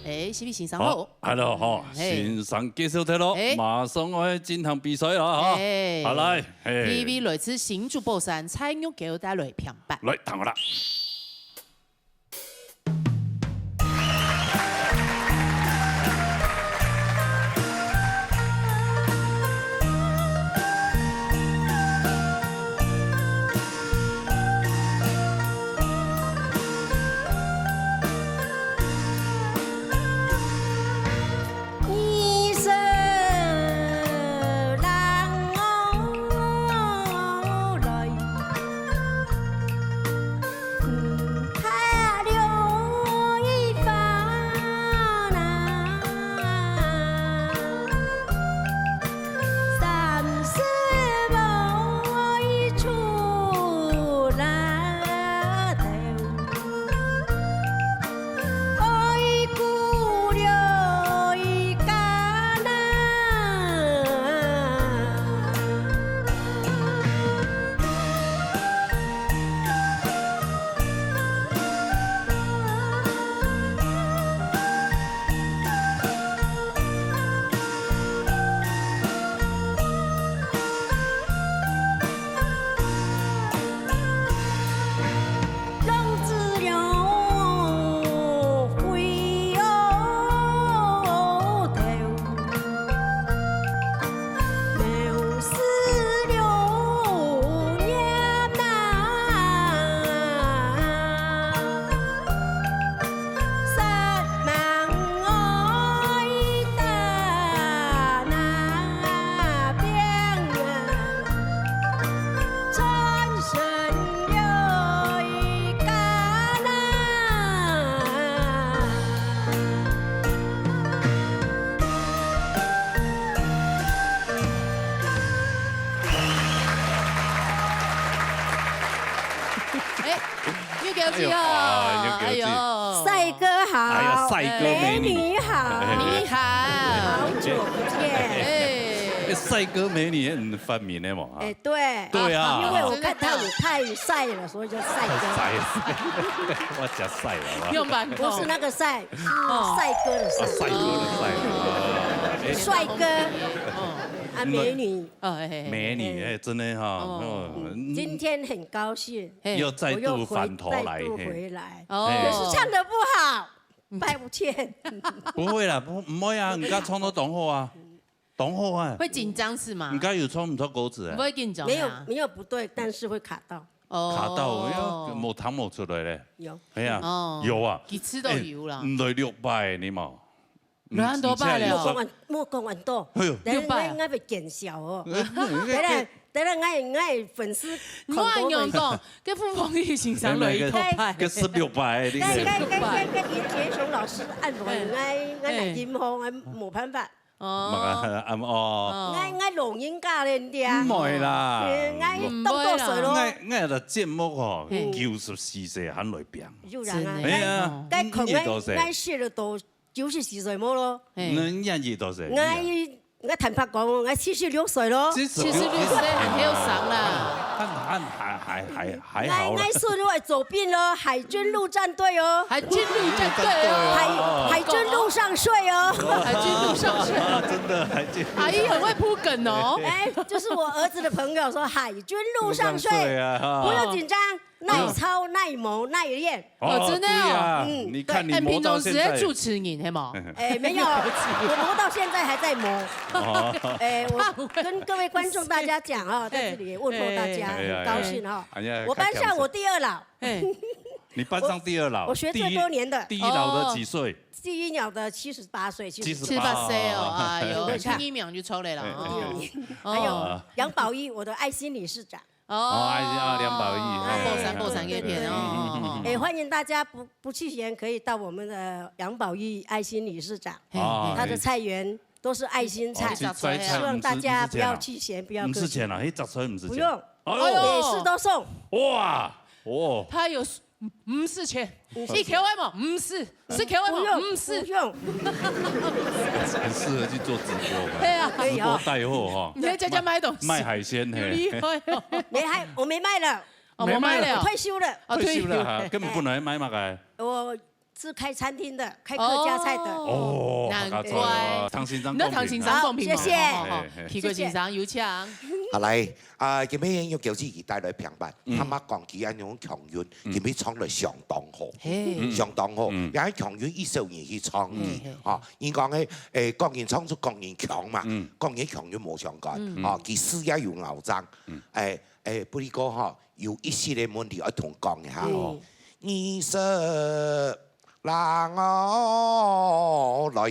哎，是毋是先生好？好，hello，好，嘿。先生介紹忒咯，嘿。馬上愛進行比賽了哈。嘿。好，來，嘿。第一位來自新竹寶山，蔡玉嬌帶來評判。來，聽好了。 哎，玉嬌姐好，哎呦，哎呦。帥哥好，哎呀，帥哥美女。美女好。你好。好久不見。哎。哎，帥哥美女，嗯，發明的嘛，哈。哎，對。对啊。因为我看他也太帅了，所以就帅哥。帅，我讲帅了，好吧？用吧，不是那个帅，是帅哥的帅。啊，帅哥的帅。啊，哎。帅哥。哦。啊，美女。 哦，嘿，嘿，嘿。美女，哎，真的哈，哦。哦，嗯。今天很高兴，嘿。又再度返头来，我又回，再度回来。嘿。哦。也是唱得不好，抱歉。不会啦，不，不会啊，你刚唱到当好啊，当好啊。会紧张是吗？你刚有唱不错歌词哎。不会紧张啊？没有，没有不对，但是会卡到。哦。卡到，因为无弹无出来嘞。有。哎呀，哦。有啊。几次都有啦。哎，唔对，六百你嘛。 两万多拜了。莫讲恁，莫讲恁多。哎呦。等下，六百。我，我会见笑哦。哎，哎，等下，等下，我，我粉丝看多了。你莫恁样讲，跟傅凤仪先生来一套拜。哎，哎，哎，哎，十六拜，你。跟，跟，跟，跟，跟田雄老师按摩，哎。我，我来音吼，我没办法。哦。嘛，按摩。哦。我，我老人家了，你知啊。唔会啦。哎，我动作水咯。我，我的节目吼，嘿。九十四岁还来变。有人啊，真的。哎呀，该，该看，你多岁？我，我写了多 九十四岁无咯。嘿。恁年纪多岁？我，我坦白讲，我七十六岁咯。七十六岁很后生啦。还，还，还，还，还好啦。我，我是我左边咯，海军陆战队哦。海军陆战队哦。海，海军陆上帅哦。海军陆上帅。啊，真的，海军。阿姨很会铺梗哦。哎，就是我儿子的朋友说，海军陆上帅，陆上帅啊，哈。不用紧张。 耐操、耐磨、耐练。哦，真的哦。对啊，嗯，你看你磨到现在。哎，平常时在主持人，系吗？哎，没有，我磨到现在还在磨。哦。哎，我跟各位观众大家讲哦，在这里问候大家，哎，很高兴哦。哎呀，我班上我第二老。哎。你班上第二老，我，我学最多年的。第一，第一老的几岁？哦。第一老的七十八岁，七十八。七十八岁哦，哎呦，第二名就出来了啊。哎，第二名。哦。还有杨宝一，我的爱心理事长。 哦，哦，哎呀，梁宝仪，啊，嘿，宝山，宝山这片，对，对，哦。哎，欢迎大家不，不弃嫌，可以到我们的杨宝仪爱心理事长，嘿，哦，他的菜园都是爱心菜，哦，去摘菜，希望大家不要弃嫌，不要客气。毋使钱啊，去摘菜毋使钱。不用，哎呦。每次都送。哇，哦。他有 毋使钱，一箍个嘛，毋使，十箍个嘛，毋使。不用，不用。很适合去做直播嘛。对啊。直播带货哈。你在家家买东西。卖海鲜，嘿。有厉害哦。没，还，我没卖了。哦，無賣了。無賣了。退休了。哦，退休了哈，退休。根本本來賣麼个？我是開餐廳的，開客家菜的。哦，難怪。客家菜哦，唐先生公平。那唐先生公平嘛，好，謝謝。好，好，好。嘿，嘿。奇怪先生，有請。好，來，啊，今晡日玉嬌姊佢帶來評判，嗯。坦白講，佢恁樣腔韻，嗯。今晡日唱得相當好，嘿。相當好。嗯。然後腔韻一首人去唱，嗯，嘿。啊，人講个，誒，各人唱出各人腔嘛，嗯。各人腔韻無相干，嗯。啊，佢事業有咬章，嗯。誒，誒，不過吼，有一息个問題愛同講一下哦。嗯。你說讓我來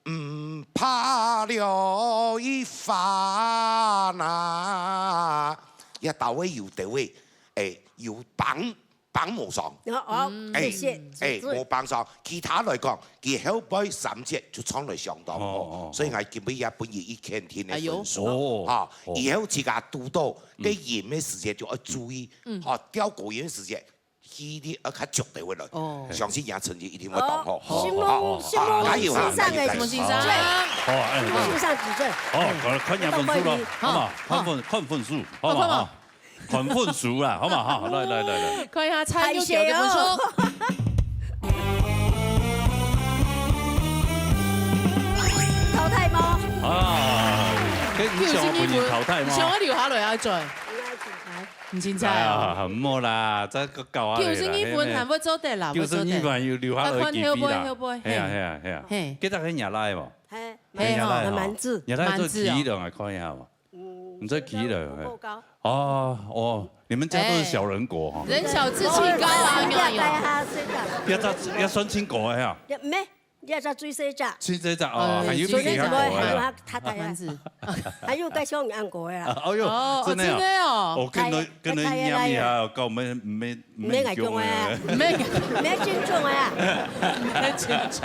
毋怕了一番啊。這兜位有兜位，誒，有幫，幫無上。哦，哦，嗯。誒，謝謝，誒，主持人。無幫上。其他來講，佢後背三節就唱得相當好，哦，哦，哦。所以𠊎今晡日也分佢一千分个分數。哎喲。哈，哦。以後自家堵到，嗯。該吟个時節就愛注意，嗯。哈，調高音个時節， 記憶力愛較足个話咯。哦。相信你成績一定會當好。哦，好，承蒙，好，好，承蒙先生个指正。加油啊，加油，加油。好，哎，承蒙先生指正。好，哎。看，看你分數咯，好嘛？好。看分，看分數，好嘛？好，看嘛。哈，看分數啦，好嘛？哈，來，來，來，來。看一下蔡玉嬌个分數。害羞哦。淘汰嗎？啊，該你想要分人淘汰嗎？你想要留下來啊，轉？應該是。 毋凊彩哦。哎呀，毋好啦，再搞下去啦，九十二分還會做得啦，九十二分有留下來个機會啦。會做得。啊，看後背，後背，係啊，係啊，係啊。嘿。記得係若倈無？係，係吼。係若倈吼。滿子。若倈做企鵝，來看一下嘛。嗯，你做企鵝，不夠高。哦，哦，你們家都是小人國哈。哎，人小志氣高啊，哎，你看，你看。不要再，不要，要算清高个哈。也，沒， 你也係最細隻。最細隻哦，哦，還有比你較高个啦。最細隻。還有較小人恁高个啦。啊，哎喲，哦，真的啊。真的哦。哦，跟你，跟你一樣厲害哦，跟我們沒，沒，沒矮中的啊。沒，沒尊重的啊。沒尊重。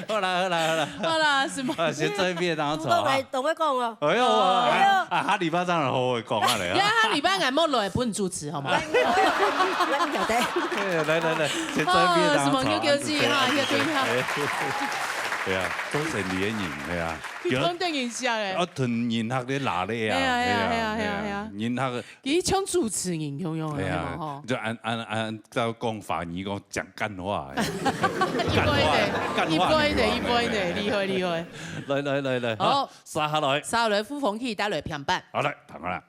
好啦，好啦，好啦。好啦，什麼？啊，先做一遍，然後走啊。不過我同佢講哦。哎喲，哎喲。啊，下禮拜正來好好講啊，來啊。呀，下禮拜𠊎莫來分主持，好嗎？來，來，來，先做一遍，然後走啊。哦，什麼叫自己哈，哎。要對他。哎。 對啊，做生理个人，對啊。佢當得人惜欸。啊，同人客个拉力啊，係啊，係啊，係啊，係啊，係啊。人客个。佢像主持人共樣个，係啊，係嘛，吼。就按，按，按照講法語講，講幹話欸。一般的，幹話，一般的，幹話女王，一般的，厲害，厲害。來，來，來，來，好，好，續下來。續下來，傅鳳喜帶來評判。好，來，聽下啦。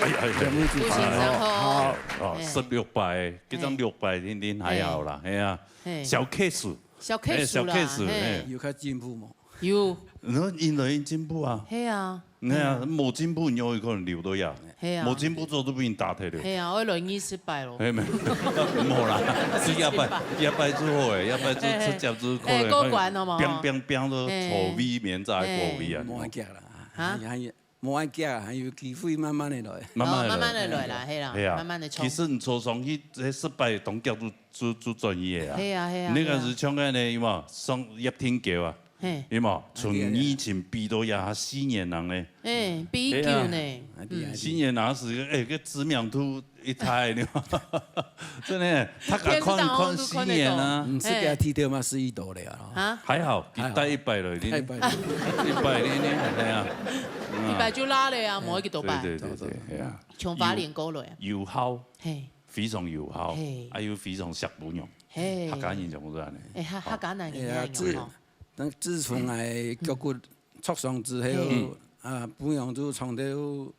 哎呀，哎呀，哎呀。恭喜，然後，好。哦，哎。十六擺，這張六擺，恁，恁還好啦，哎。係啊。係。小case。小case啦，哎，小case，係。哎。有較進步無？有。你看，因為進步啊。係啊。你看啊，無進步，你有可能留到呀。係啊。無進步做都分人打忒了。係啊，我輪椅失敗了。哎，沒有，無啦，係這擺，這擺就好誒，這擺就直接就可能哎，過關了嘛。砰砰砰都哎。錯位，免再過位啊。哎。無愛驚啦，啊？還，還，無愛驚，還有機會慢慢的來。慢慢的來。哦，慢慢的來啦，係啦，係啊，慢慢的衝。其實你坐上去，這失敗當腳就，就，就轉去的啊。係啊，係啊，那個係啊。是像該呢，有無？上葉挺高啊。 嘿。有無？從以前比到這下四年人呢。哎，比久呢。係啊。嗯。四年人是，哎，个知名度一大呢。真的，大家看，天時當好看四年啊。就看得到。嗯，世界第一嘛，是一多了啊。啊？還好，佢帶一百了，已經。帶一百了。一百了，已經，哎呀。嗯。一百就拉了呀，無幾多擺。對，對，對，對，哎呀。從花蓮過來啊。有，有效，嘿。非常有效，嘿。還有非常惜餔娘。嘿。客家人全部都恁呢。哎，客，客家人也恁呢吼。哎呀，這 但自從𠊎腳骨挫傷之後，嗯。啊，餔娘就常常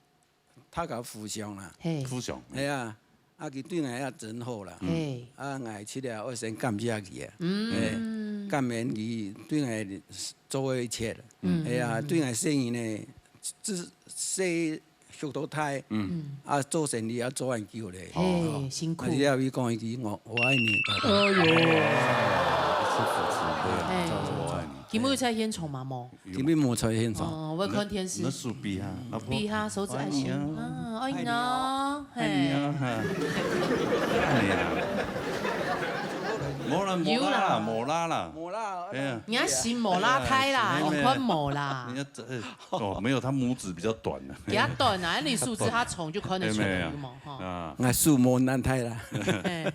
大家互相啦。嘿。互相。係啊，啊，佢對𠊎也真好啦。嘿。啊，𠊎去了，我先感謝佢啊。嗯。嘿，感恩佢對𠊎做个一切。嗯。係啊，對𠊎細人呢，自細 畜到大，嗯。啊，做生理也做恁久咧。嘿，哦。辛苦。啊，這位講一句，我，我愛你，拜拜。哎喲。哎。我愛你。今晡日在現場嗎？無。今晡日無在現場。哦，我看電視。那，那手比哈，啊，不。比哈，手指愛心。我愛你啊。啊，愛你啊。愛你啊，嘿。愛你啊。無啦，無啦，有啦。無啦啦。無啦。哎呀。你要洗無啦胎啦，哎呀，你看無啦。人家這，哦，沒有，他拇指比較短啊。 比較短啊，你手指較長就看得出來，哎，沒有。有無？哈。啊。𠊎手無恁大啦。哎，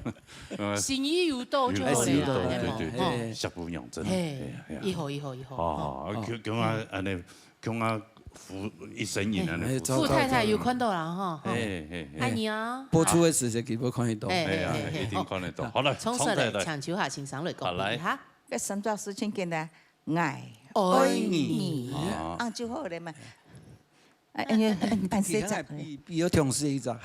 呃，心意有到就好了啦，有到，對無？對，對，哈。對，惜餔娘真的，嘿，哎呀，哎呀。以後，以後，以後，哦，哈。哦。強，強啊，恁呢，強啊，付一生人恁呢付出。哎，哎，付太太有看到啦，哈，哈。哎，哎，哎。愛你啊。播出个時節，佢會看得到。哎，哎呀，哎，哎，哎，一定看得到。哦。好了，重說了，重再來。請秋霞先生來講，好，來。哈。這三隻字真簡單， 𠊎愛你。愛你。啊。啊，就好了嘛。哎，哎，哎，哎，細隻。比，比我強勢一隻。哎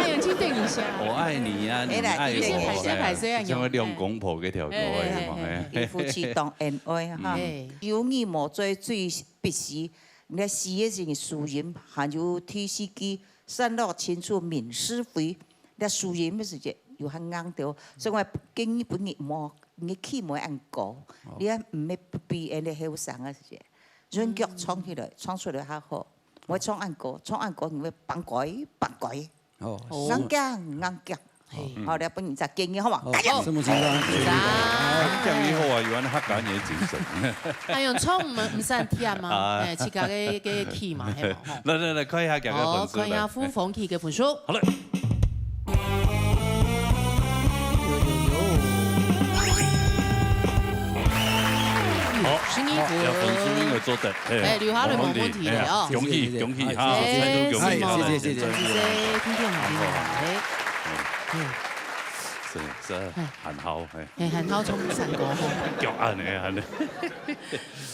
呀，請等一下。我愛你啊，你愛我，哎呀，哎呀，哎呀，哎呀，哎呀，像兩公婆該條歌，哎，哎，哎，哎，哎。哎，夫妻當恩愛哈。哎。有你無做最必須，你看四个字，輸贏，還有第四句，散落清楚明是非。 這輸贏个時節又還硬著，所以𠊎建議分你莫，你起莫恁高，哦。你也毋係比恁个後生个時節，人腳衝起來，衝出來較好。莫衝恁高，衝恁高你會放開，放開。哦。硬頸，硬頸。嘿。好，來分你一隻建議，好無？哦，加油！什麼情況？讚。建議好啊，有恁客家人个精神。哎喲，衝毋，毋算忝啊，啊。哎，自家个，个起嘛，係無？吼。來，來，來，看一下大家个分數，哦，看一下來。傅鳳琪个分數。 好嘞。有，有，有。好，十二分。這分數應該做得，嘿，哎，留下來無問題个哦。哎呀，恭喜，恭喜，哈，哎，彩度恭喜，哎，哈，謝謝，謝謝，謝謝，謝謝，聽見了，聽見了，哎。哎。是，是，很好，哎。哎，很好，衝三個吼。腳按呢，按呢。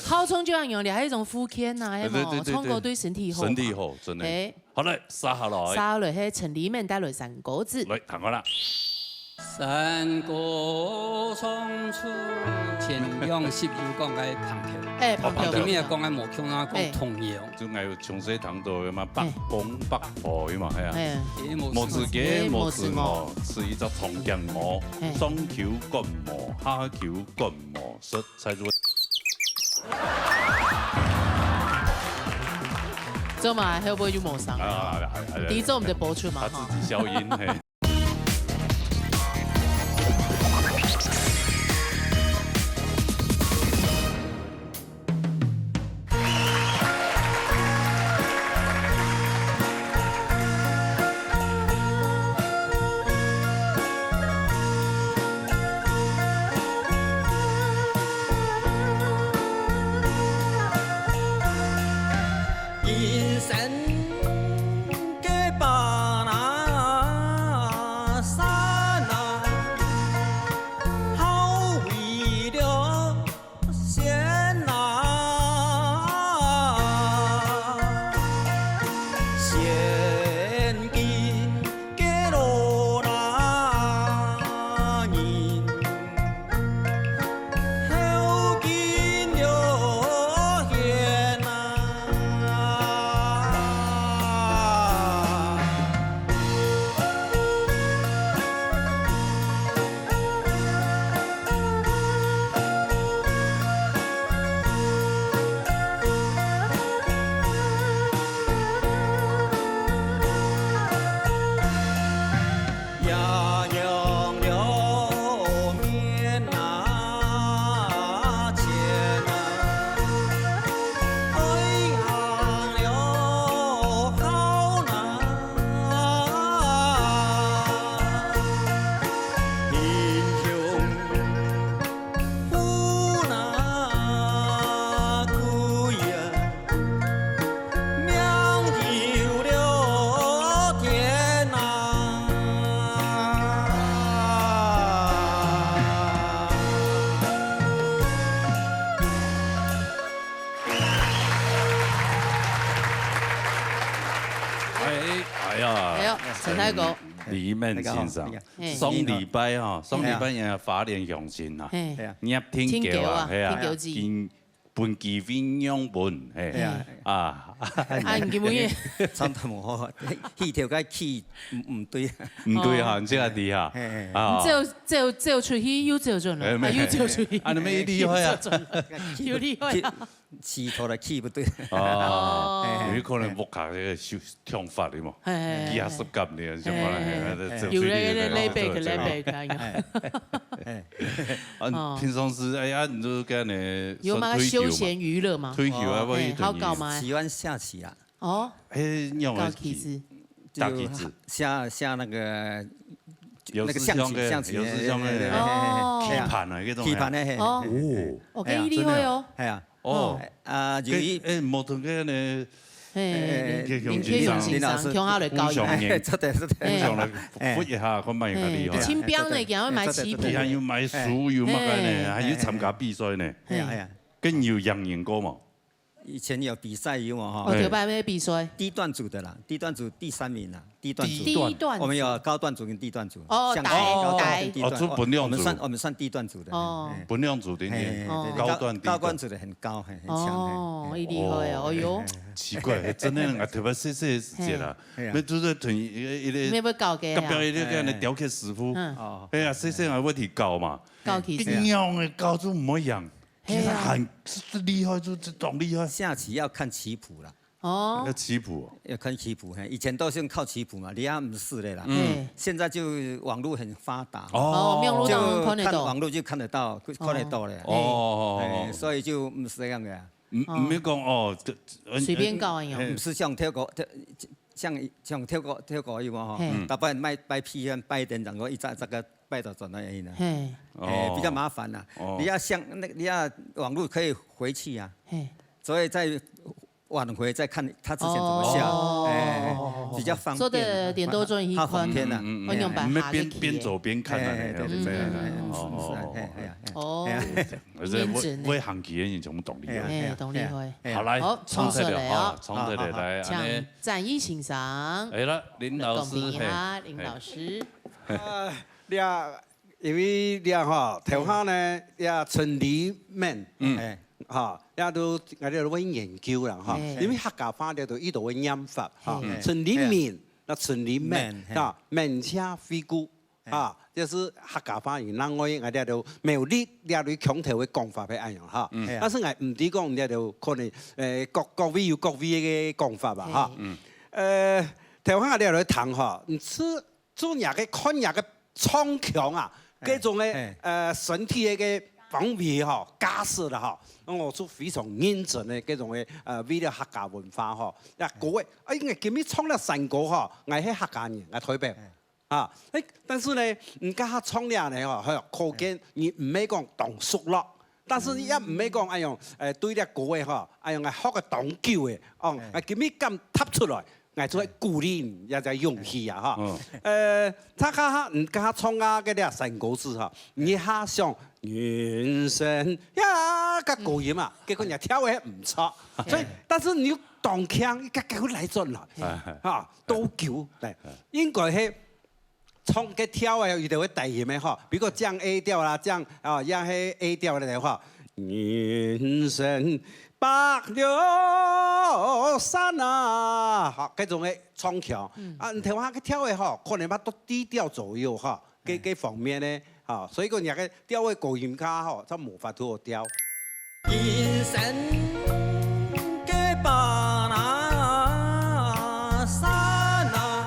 好衝就要有，你還有一種福建吶，哎，對，對，對，對。唱歌對身體好嘛。身體好，真的。哎。 好嘞，接下來。接下來係陳立明帶來山歌子。來，聽看啦。山歌唱出千陽，十有講个蟁桃。哎，蟁桃。哦，蟁桃。裡面也講个無共啊，講童謠。哎。就𠊎有從細聽到个嘛，伯公伯婆个嘛，係啊。哎。無自家，無自我，係一隻長頸貓，哎。上求感冒，下求感冒，實在是 做嘛，會毋會就無聲啊？啊，哎，哎，哎，第一週我們的播出嘛，他自己消音，哈。嘿。个。李孟先生，大家好，大家好。上禮拜哈，上禮拜人家花蓮鄉親啊，嘿。係啊。葉天狗啊，天狗啊，係啊，天狗子。今分機會讓分，嘿，係啊。啊，啊，你今晡日？參加無好，去條街去，毋，毋對。毋對哈，哦。你這个厲害。嘿，嘿。啊。走，走，走出去又走轉來，哎，啊，又走出去。啊，你們厲害啊。又走轉來，又厲害啊。去，去頭來去毋對。哦。哦。有可能屋下个修， 想法的嘛，嘿，嘿，嘿。幾下十甲年，想法，嘿，嘿，嘿，嘿。有人，有人，來背个，來背个，哎，哎。啊，哦。平常時，哎呀，你就跟你有嘛，休閒娛樂嘛？退休啊，哦，嘿，好搞嘛。喜歡下棋啊。哦。哎，讓我搞棋子。打棋子。就下，下那個，有時像个，那個象棋，象棋，有時像个，哎，哎，哎，哎，哦。哎呀。棋盤啊，那種，棋盤的，嘿，哦。嘿，嘿。哦，哎呀，真的厲害哦。哎呀。 哦。啊，有一，哎，無同个呢，嘿，哎，林，林建雄先生，林建雄先生，共下來教伊。互相贏。哎，是的，是的。互相來扶一下，哎。看覓有較厲害。嘿，清兵呢，哎，行去買棋譜。佢還有買書，有麼个呢，嘿。還有參加比賽呢。哎呀，哎呀。跟你有贏贏過無？以前有比賽有嘛，哈。哦，對吧？那比賽。低段組的啦，低段組第三名啦。 低段組。低段組。我們有高段組跟低段組。哦，象棋高段跟低段。哦，就分兩組。我們算，我們算低段組的。哦。哎。分兩組，對，對，哎，對，高段、低段。高，高段組的很高，很，很強，哦，哎。厲害哦，哎喲。奇怪，真的，𠊎特別細細个時節啦，嘿。哎呀。那就是同一个，一个，你要不要搞給啊？隔壁一个這樣的雕刻師傅。嗯。哦。哎呀，細細个會去搞嘛。搞其實。一樣的搞就毋會贏。 其實很，嘿啊。是厲害，就，就當厲害。下棋要看棋譜啦。哦。要棋譜哦。要看棋譜，嘿，以前都是用靠棋譜嘛，你也毋識的啦。嗯。嘿。現在就網路很發達嘛。哦。哦，網路當中看得到。就看網路就看得到，看得到了。哦。哦，哦，哦，哦。哎，所以就毋使這樣的啊。毋，哦。毋免講哦，這，這，隨便搞的喲。嘿。毋使像跳高，跳，像，像跳高，跳高一樣嘛，吼，嘿。嗯。打扮賣，賣皮啊，賣點，然後一隻，這個 拜託轉來而已呢。嘿。哎，哦。比較麻煩啦。哦。你要像那個，你要網路可以回去啊。嘿。所以再往回再看他之前怎麼下，哦。哎，比較方便。說得點到為止，哈，方便啊。嗯，嗯，嗯。我用白哈个題。你們邊，邊走邊看啊，哎，對，對，對，對，哦，哦，哦，哎，哎，哎，哎。哦。哎呀。 而且會，認真呢。會下棋个人全部當厲害。哎呀，哎，當厲害。哎呀。好，來，好，重新來哦。重新來哈，重新來，好，好，好。來，請按呢。展翼先生。哎啦，林老師，來公平一下，嘿，林老師。嘿。呃，這，因為這吼，頭下呢，這陳李孟，嗯。哎。吼，這都，𠊎兜會研究啦，吼。哎。因為客家話這都，佢都會唸法，吼。嘿。陳李孟，哎呀。該陳李孟，孟，嘿。啊，孟加飛虎。 哎。啊，這係客家話語。另外，𠊎這兜苗栗這兜腔調个講法係恁樣哈。嗯。係啊。但是𠊎毋知講這兜可能，呃，各，各位有各位个講法吧，哈。嘿。嗯。呃，頭下這兜談哈，你係做若个看若个唱腔啊，哎，該種个，哎。呃，身體个方面哈，架勢啦哈，𠊎係非常認真个，該種个，呃，為了客家文化哈，啊，各位，哎，𠊎今日唱這山歌哈，𠊎係客家人，𠊎台北。哎。 啊，哎，但是呢，你這下唱這呢吼，嘿，可見你毋係講當熟絡，但是你也毋係講，哎喲，呃，對這歌个吼，哎喲，𠊎學个當久个，哦，哎。𠊎今日敢踏出來，𠊎就會鼓勵你，也在勇氣啊，哈。嗯。呃，他哈哈，你這下唱啊，該這山歌詞哈，你一下想人生呀，該高音啊，結果人家跳个毋錯，所以，哎。但是你又當強，該，該會來轉來，哎。哈，多久來，哎。應該係 唱个調个，有兜个低音个吼，比如講降A調啦，降，啊，也係A調个話，人生百六山啊，吼，該種个唱腔。嗯。啊，你頭下个調个吼，可能愛到低調左右吼，該，嗯。該方面呢，吼，所以講，若个調个高音較吼，就無法度調。 人生个巴拿山啊。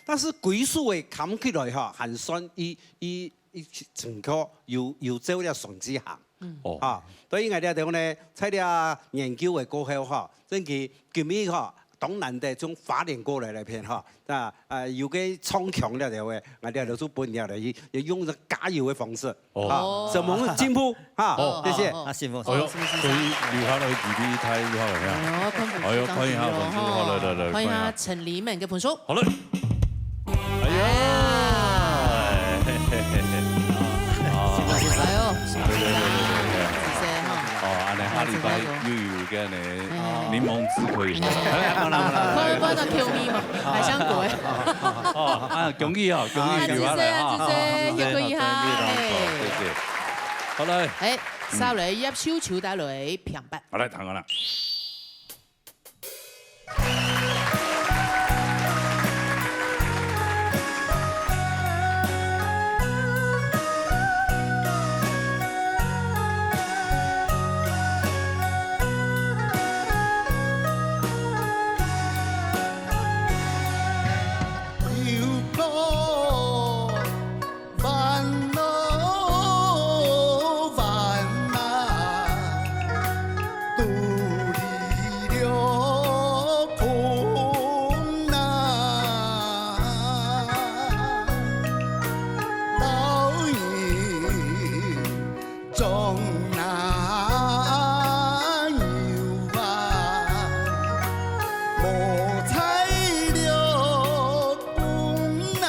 但是歸首个看起來吼，還算佢，佢，佢正確有，有照這順序行。嗯。哦。哈，所以𠊎這兜呢，在這研究个過後吼，真个今日吼，當難得從花蓮過來个片吼，那，呃，有个唱腔了了个，𠊎這兜就分了了，也，也用這加油个方式。 哦。啊，承蒙進步，哈，哦，謝謝。哦，哦。啊，辛苦。哎喲，好，辛苦，辛苦。所以留下來幾位太厲害了，哎喲，看分數哎喲，看一下分數，好，來，來，來，看一下陳李孟个分數。好了。哎呀。哎。嘿，嘿，嘿，嘿。啊。哎喲，對，對，對，對，對，對。謝謝哈。哦，恁樣，哈利禮拜又有个呢，哎。檸檬汁可以喝。哎，好啦，好啦，好啦。快快快，共你嘛，百香果哎。哦，啊，恭喜哦，恭喜啊，劉阿來哈。啊，謝謝，謝謝，也可以哈，謝謝。好，謝謝。好，來。哎，稍微葉秋秋帶來評判。好，來，聽好了。 烦恼烦啊，独立了困难，老人 种那牛啊，无材料分啊。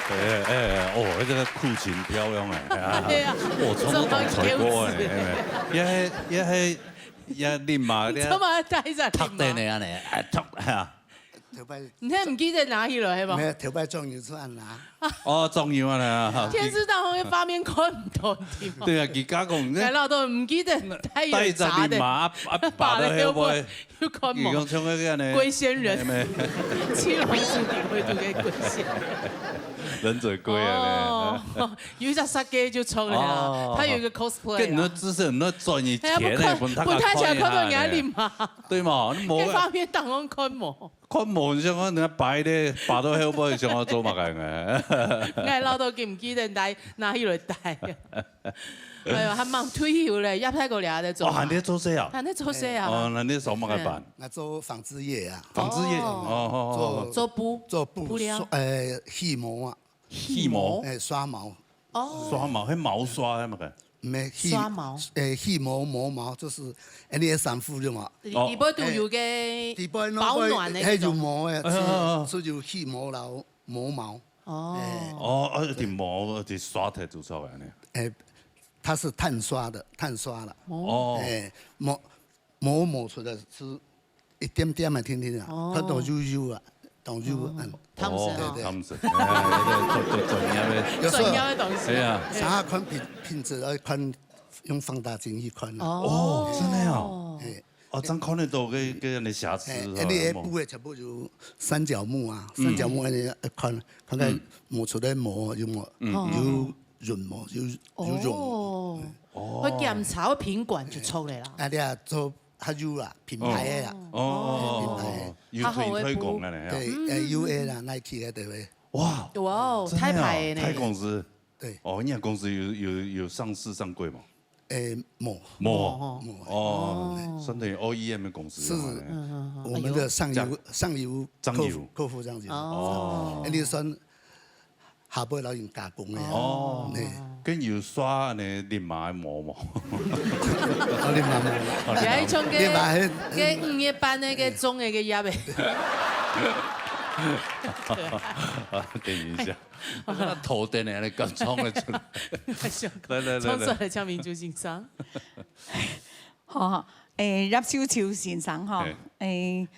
哎，哎，哎，哦，那个酷琴飘扬哎，哎呀，对啊，哦，唱不懂才怪哎，哎，也，也，也，你嘛，你这么带着你嘛？读的呢，安尼，哎，读，哎呀。头摆，你看，毋记得拿起来，系无？没有，头摆装有出来拿。哦，装有啊，哎呀。电视当中个画面看毋到，对吗？对啊，佢家讲，哎，老豆毋记得，他有带着茶的，你嘛，啊，啊，拔到后背。 有看无？你讲像那个呢？龟仙人，没，没。七龙珠里面有个龟仙人。忍者龟啊，哦，有一只杀鸡就冲了啦，哦。他有一个cosplay啊。跟你的知识，你的专业哎呀，钱呢，不看，分他看一下呢。不看起来看到人家脸嘛。对嘛？你没，那画面当中看无？看无，你想讲人家白的，拔到后背，想要做嘛个呢？哎，老豆记毋记得带，拿起来带。 哎哟，还蛮退休咧，也太过了，在做。哦，还在做事啊？还在做事啊？哦，那你做么个班？嗯。我做纺织业啊。纺织业？哦。哦，哦，哦。做，做布？做布，布料？刷，呃，起毛啊。起毛？哎，刷毛。哦。刷毛，还毛刷那个？没，起，刷毛。哎，起毛，磨毛，就是，哎，你的衫裤对嘛？里，哦。里背都有个哎，里背那个保暖的那种。还有毛哎，哎，哎，哎。是，是有起毛了。 磨毛。哦。哎。哦，啊，一直磨，一直刷忒就出来呢。哎，它是碳刷的，碳刷了。哦。哎，磨，磨，磨出来是一点点嘛，听听啊，哦。它都油油啊，都油，哦，嗯。汤匙哈。哦，对，对。汤匙，哎，哎，哎，做，做专业的。有时候专业的东西。哎呀。想要看品，品质，要看，用放大镜去看啊。哦。哦，真的哦。哎。 哦，正看得到个，个人的瑕疵，哎，吼，因为布的全部有三角膜啊，嗯。三角膜你要看，看看嗯。磨出来膜有无，嗯。有润膜，有，有润膜。哦。哦。会检查，会品管就出来啦。啊，你啊，做还有啦，品牌的啦。哦，哦，哦，哦，品牌的。哦，有推，推广的呢，对，嗯。哎，U A啦，Nike的，对不对？哇，哇哦，真的哦，大牌的呢。大公司。对。哦，你们公司有，有，有上市上柜吗？ 诶，无。无。无吼。无。哦，哦。算等于O E M的公司是，啊，哎。嗯，嗯，嗯。我们的上游，哎呦。上游客户，上游。客户这样子。哦。哎，你算下背老人加工的啊。哦。嘿。跟有刷呢，立马还无无？哦，立马无啦。哦，立马无。有一种个，立马还，个五月班那个种那个叶呗。啊，等一下。 那头灯呢，你刚冲了出来。来，来，来，来。冲出来，请民主先生。好，诶，叶秋秋先生吼，嘿。诶，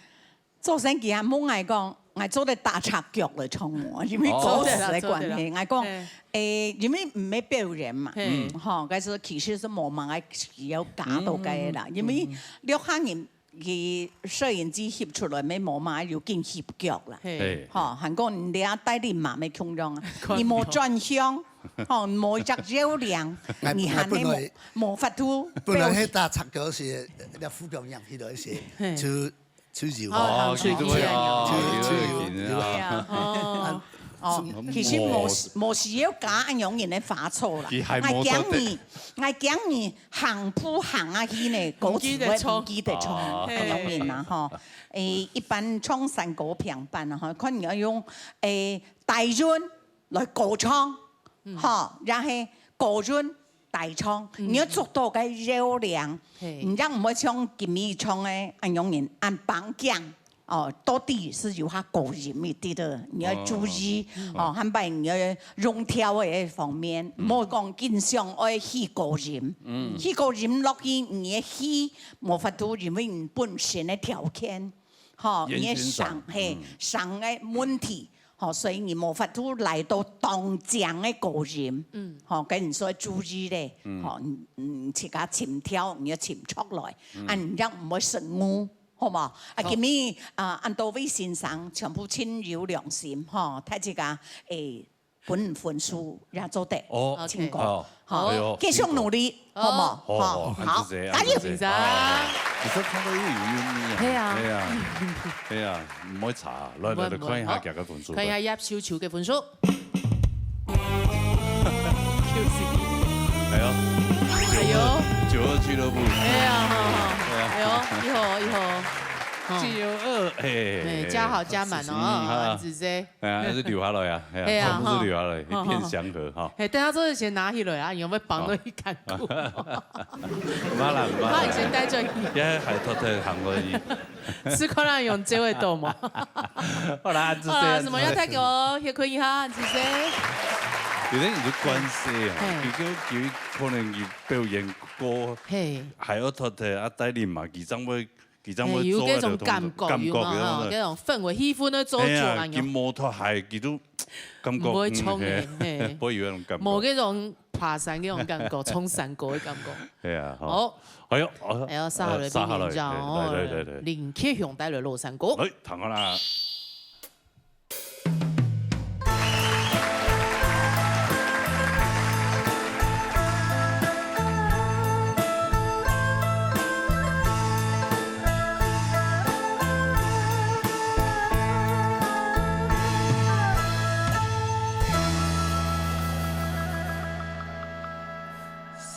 做生意啊，问来讲， ，𠊎做得打赤腳來唱無，因為歌詞个關係。哦。做得啦，做得啦。𠊎講，嘿。誒，因為毋係表演嘛，嘿。嗯。吼，但是其實係無麼个需要加到該啦，嗯。因為這下人 佢攝影機翕出來，乜無嘛有緊翕腳啦。嘿。嘿。吼，還講你這戴笠嘛乜共樣啊，看毋到。你無轉向，吼，無一隻搖鈴，𠊎，你還係無，𠊎本來，無法度表示。本來該打赤腳係，那副表演起來係，嘿。就，就有。哦，哦，行水機啊。就，就有，有。對啊，哦。 哦，其實無，無需要加恁樣人个花草啦。佢還無做得。𠊎驚你，𠊎驚你行步行下去呢，歌詞會毋記得唱，毋記得唱。哦。恁樣人啊，吼。誒，一般唱山歌平板啊，吼，看你愛用，誒，低韻來高唱，嗯。吼，也係高韻 低唱，嗯。你愛捉到該搖鈴，嘿。你正毋會像今日唱个恁樣人恁挷頸。哦，到底係有較高音一滴个，你愛注意。哦。哦，下擺你愛用調个方面，嗯。毋好講緊想愛起高音。嗯。起高音落去，你个氣無法度，因為你本身个條件，吼，你个聲，原先聲，嘿，嗯。聲个問題。 吼，所以你無法度來到當靚个高音。嗯。吼，該你所以注意咧，嗯。吼，你，你自家尋調，你愛尋出來，嗯。啊，你正毋會失誤，好無？啊，好。今日，啊，恁多位先生全部盡有良心，吼，大自家，誒，分分數也做得，哦。OK。成功。好。好，哎喲，繼續努力，辛苦。好無？好，好，好，好，恁仔細，加油！恁仔細。啊。你說看到又有韻味啊？係啊。係啊，係啊。 毋會差，來，來，來，毋會，毋會。看一下佢个分數。好，看一下葉秋秋个分數。哎喲，哎喲。九二，九二俱樂部。哎呀，好，好。哎呀。哎喲，一號，一號。好。九二，哎，哎，加好加滿哦，嗯，哈。很仔細。哎呀，還係留下來啊，哎呀，哎呀，全部係留下來，哈。一片祥和哈。哎，等下做得先拿起來啊，有沒有綁到一杆骨？啊。 毋怕啦，毋怕啦。怕你先帶轉去。也還偷偷行過去。試看啊，用這位鬥嘛。好啦，就這樣子。好啦，什麼要帶給我？歇睏一下，謝謝。有的人就慣勢啊，嘿。佢就，佢可能佢表演過，嘿。還要偷偷啊，帶領嘛，佢正會，佢正會嘿，有這種做那種動作，感覺，感覺有沒有？那種，那種氛圍、氣氛的做出來，嘿啊，佢無脫鞋，佢都感覺，毋會衝的，嗯，嘿，嘿。不會有那種感覺。無這種 爬山个種感覺，衝山歌个感覺。係啊，吼。好。哎喲，哎喲，接下來，呃，接下來，分你講哦，哎，來，來，來，來。林克雄帶來老山歌。來，聽下啦。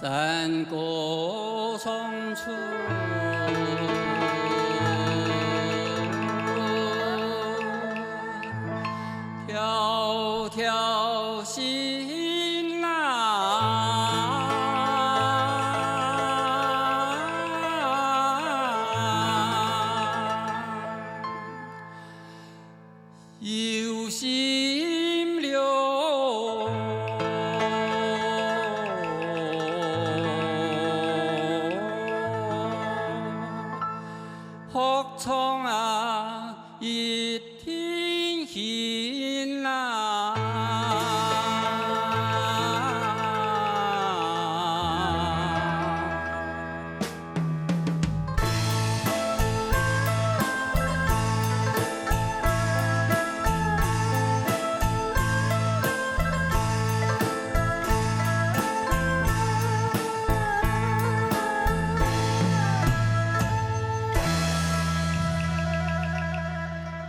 山歌唱出迢迢心啊。 有心了，學唱啊，一定行啊。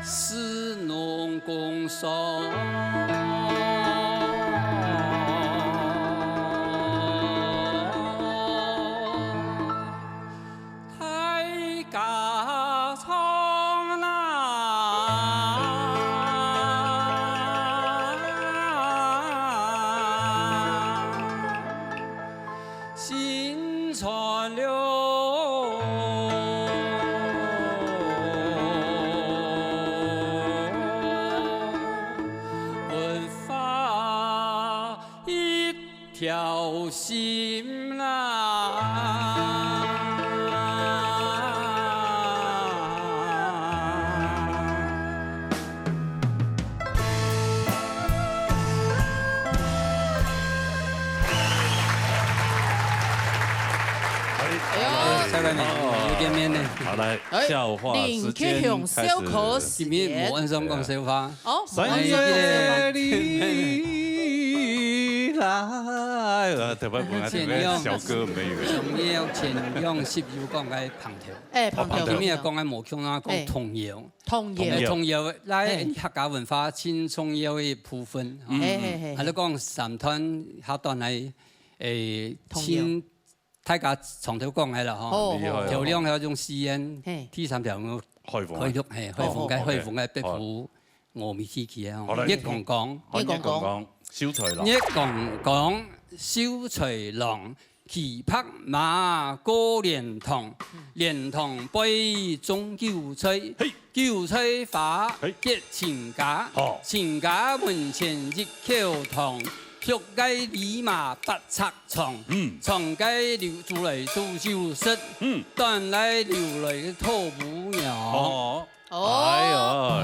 士农工商。 大家唱啊，心酸了，文化 一条心啊。哦，又見面呢。好，來，哎，笑話時間開始。林克雄笑科時間。今日無按算講笑話。哦，三月你來，啊，特別不愛特別小哥沒有。像樣，像樣，十有講个胖頭。哎，胖頭。今日講个無共啊，講哎。童謠。童謠。哎，童謠，來，哎。客家文化盡重要个部分，吼。嘿，嘿，嘿，啊，你講三段，下段來，哎，童謠。請 大家從頭講个啦，吼。好，厲害哦。頭兩條用四縣，嘿。第三條用海豐。海陸，嘿，海豐个，好，好，海豐个北部，好。峨眉地區个，吼。好，來。月光光。好，月光光。月光光，秀才郎。月光光，秀才郎，騎白馬過蓮塘，蓮塘背種韭菜，嘿。韭菜花，嘿。結親家，好。親家門前一口塘，畜个驢馬八尺 長，嗯。長个豬來煮酒食，嗯。短个驢來討餔娘。哦。哦。哎呀，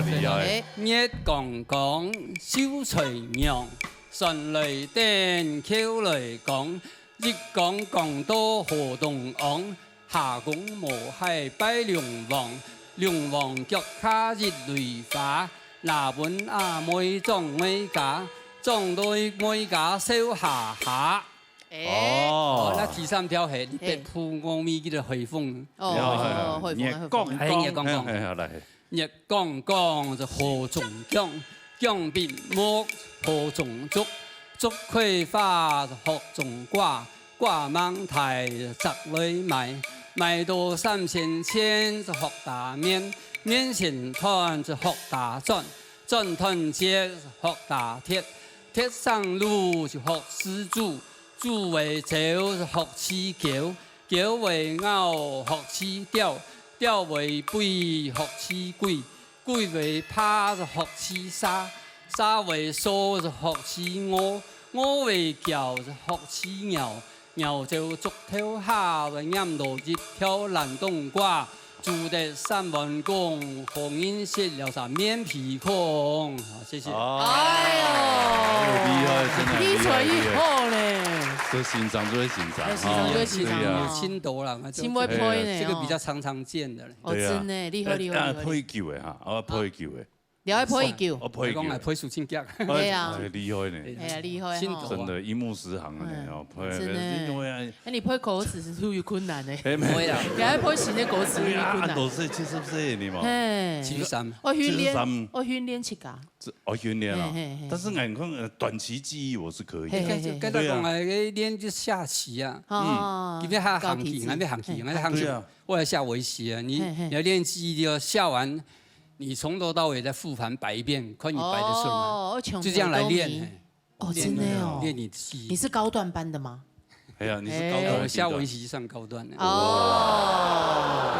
厲害。哎。月光光，秀才娘，船來等，轎來扛，一扛扛到河東岸，下公無蟹拜龍王，龍王腳下一蕊花，拿分阿妹掌妹家，掌到妹家笑哈哈。 哎。哦。哦，該第三條係，你北部峨眉个海豐。哦，哦，哦，海豐，月光光。哎，月光光。嘿，嘿，好，來。月光光，就河中薑，薑必木，河中竹，竹開花，就河中瓜，瓜吂大，就摘來賣，賣到三仙錢，就學打麵，麵線斷，就學打磚，磚斷截，就學打鐵，鐵生鹵，就學㓾豬， 豬會走，就學㓾狗；狗會咬，學㓾鳥；鳥會飛，學㓾龜；龜會爬，就學㓾蛇；蛇會趖，就學㓾鵝；鵝會叫，就學㓾鳥；鳥走竹頭下，就拈到一條爛冬瓜。 煮得三碗公，好人食了儕面皮空。好，謝謝。哦，哎喲，哎喲，厲害，真的厲害，你才一好呢。厲害。這欣賞，這位欣賞，哎，欣賞，哦，這位欣賞，對啊。有深度啦，真會配呢，這個比較常常見的嘞。哦，對啊。真的，厲害，厲害，哎，厲害。配酒的哈，哦，配酒的。 你愛配酒。哦，配酒。我講來配手親腳。對啊。哎，厲害呢。哎呀，厲害吼。真的，真的，一目十行的呢，哎，哦，配，真的。因為啊，那你配歌詞是不是有困難呢？哎，沒有。不會啦。你還配新的歌詞有困難。對啊，按多歲，七十歲呢嘛。嘿。七十三。愛訓練，七十三。愛訓練自家。這，哦，訓練啊。嘿，嘿，嘿。但是𠊎看，呃，短期記憶我是可以的。嘿，嘿，嘿。該，該講啊，練就下棋啊。哦。嗯。今天還行棋，高低，還沒行棋，嘿。還沒行棋。對啊。我要下圍棋啊，你，嘿，嘿。你要練記憶力哦，下完 你從頭到尾再復盤擺一遍，看你擺得順嗎？哦，就這樣來練，嘿。哦，真的哦。練你的記憶。你是高段班的嗎？哎呀，你是高段的，哎，我下圍棋算高段的。哦。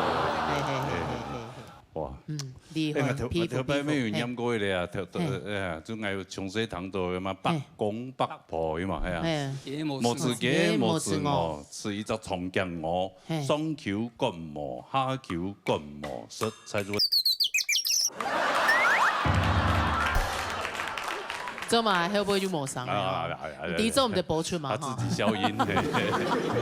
嘿，嘿，嘿，嘿，嘿，嘿。哇。嗯，厲害，哎，頭，皮膚，頭擺沒有念過的啊，頭，頭，嘿。哎呀，就𠊎有從細聽到的嘛，嘿。伯公伯婆的嘛，哎呀。嘿。無自家，無自我，係一隻長頸鵝。 嘿。上求感冒，下求感冒，實在是做嘛，後背就無聲了。啊，啊，啊，啊，你做毋得播出嘛，他自己消音，哈。嘿，嘿，嘿。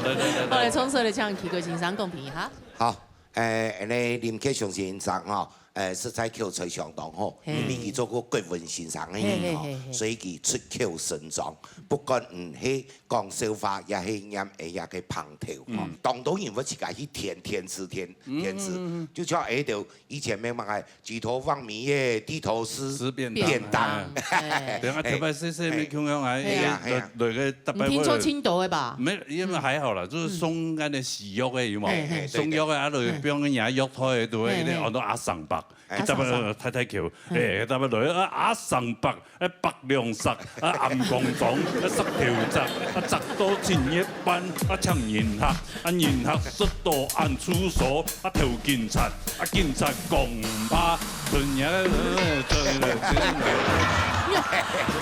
來，來，來，來。好，來，從這裡請奇哥先生公平一下。好，誒，恁呢林克雄先生吼，誒，實在口才相當好，嘿。因為佢做過國文先生个人吼，嘿，嘿，嘿，嘿。所以佢出口成章。不管，嗯，係 講笑話，也係念，哎，也个旁頭，吼。嗯。當多人會自家去填，填詞，填，嗯，填詞。嗯，嗯，嗯。就像，哎，就以前咩嘛，哎，舉頭望明月，低頭吃吃便當。便當。哎。對啊，特別細細个共樣啊，嘿。哎呀，哎呀。來，來个，大伯，你聽說青島的吧？沒，因為還好啦，就是送那個喜藥的，有無？嘿，嘿，對，送藥的，啊，就放人家藥袋的，對，嘿，嘿。那個，哦，那阿桑伯。 哎，阿桑伯。去搭个太太橋，嗯。哎，搭个來，啊，阿桑伯，哎，白龍石，啊，暗光光，啊，石頭石，啊，石到七月半，啊，請人客，啊，人客食到暗處所，啊，投警察，啊，警察講怕，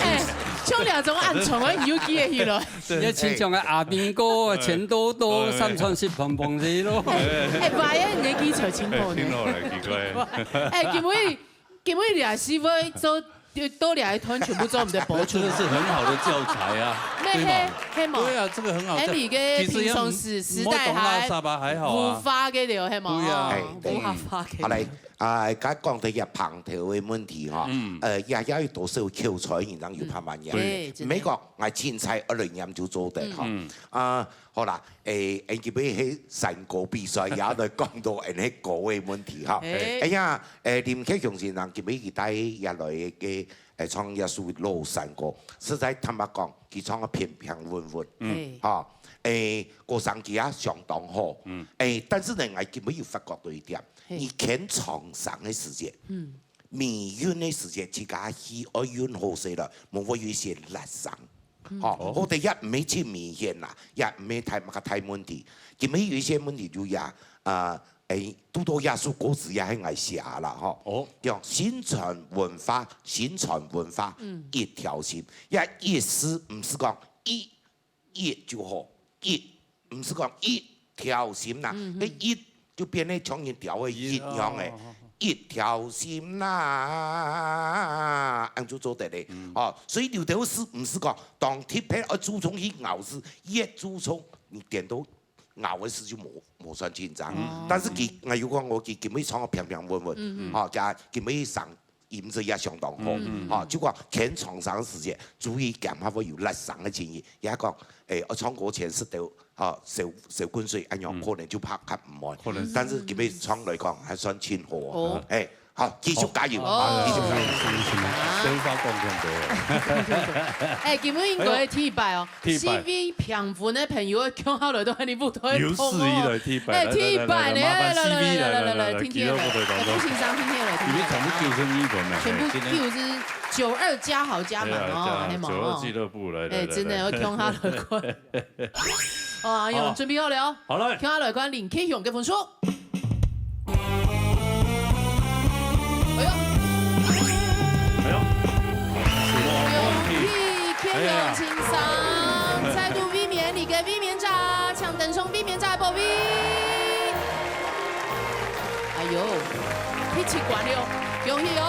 哎，像這種暗藏啊，你有記得起來？ 對。你要親像个阿兵哥、哎。錢多多、哎。三餐食飯飯仔咯。哎，哎，Brian，你个技巧真好呢。哎，真好嘞，奇怪。哎，今晡日，今晡日你也係會做多，多兩一團全部做毋得播出。這個是很好的教材啊，對嗎？係無？對啊，這個很好。哎，你个平常時，時代還，毋好當垃圾啊，還好啊。無法个了，係無？對啊。哎，對。無法个。好來，啊，剛講到一个旁頭个問題哈，嗯。呃，也，也有多少口才，人有拍慢呀。嗯。對，真的。美國，𠊎凊彩二零年就做得哈。嗯。啊，好啦，誒，誒，今日係山歌比賽，也來講到誒，迄歌个問題哈。哎。哎呀，誒，林克雄先生今日佢帶下來个，誒，唱一首老山歌，實在坦白講，佢唱个平平穩穩，嗯。哈，誒，歌聲佢也相當好，嗯。誒，但是呢，𠊎今日有發覺到一點，嘿。你牽長聲个時節，嗯。尾韻个時節，自家去愛韻好勢了，無會有一些辣聲。 吼，哦。或者也毋係盡明顯啦，也毋係大，麼个大問題。今日有一些問題就也，呃，誒，堵到這首歌詞也係𠊎寫啦，吼。哦。叫新傳文化，新傳文化，嗯。一條心。這一字毋係講一，一就好，一，毋係講一條心啦，嗯哼。該一 就變成像人調个一樣个，哦，哦，哦。一條心啦，恁就做得咧。嗯。哦，所以有兜字毋係講當特別愛注重去咬字，越注重你點到咬个字就無，無算緊張。嗯。但是佢，嗯。𠊎有講過，佢今日唱个平平穩穩，嗯，嗯。吼，加今日上音質也相當好，嗯，嗯。吼，就講牽長聲个時節，注意減下會有辣聲个建議，也講，誒，愛唱歌前食兜 吼，燒，燒滾水，恁樣可能就拍較毋滿。嗯。可能。但是今日唱來講，還算盡好哦。哦。哎，好，繼續加油，哦。繼續加油。是，是，是，是，啊。電話講更多了。哎，今日應該第一擺哦，哎喲。第一擺。四位評分个朋友，共下來都喊你舞台有史以來第一擺，哎，來，來，來，第一擺呢，來，來，來，來，麻煩四位，來，來，來，來，來，來，聽聽，來，來，來，來，來，來，來，來，來，來，來，來，來，來，來，來，來，來，全部九十一分呢，全部哎，今天九十二加好加滿哦，哎呀，加，還有九二俱樂部，來，來，哎，來，來。真的，要共下來看。 哦，哎喲，好。準備好了哦。好，來。共下來看林克雄个分數。哎喲。哎喲。恭喜克雄先生，哎呀。再度衛冕，你个衛冕獎，請登上衛冕獎个寶位。哎喲，第七關了，恭喜哦。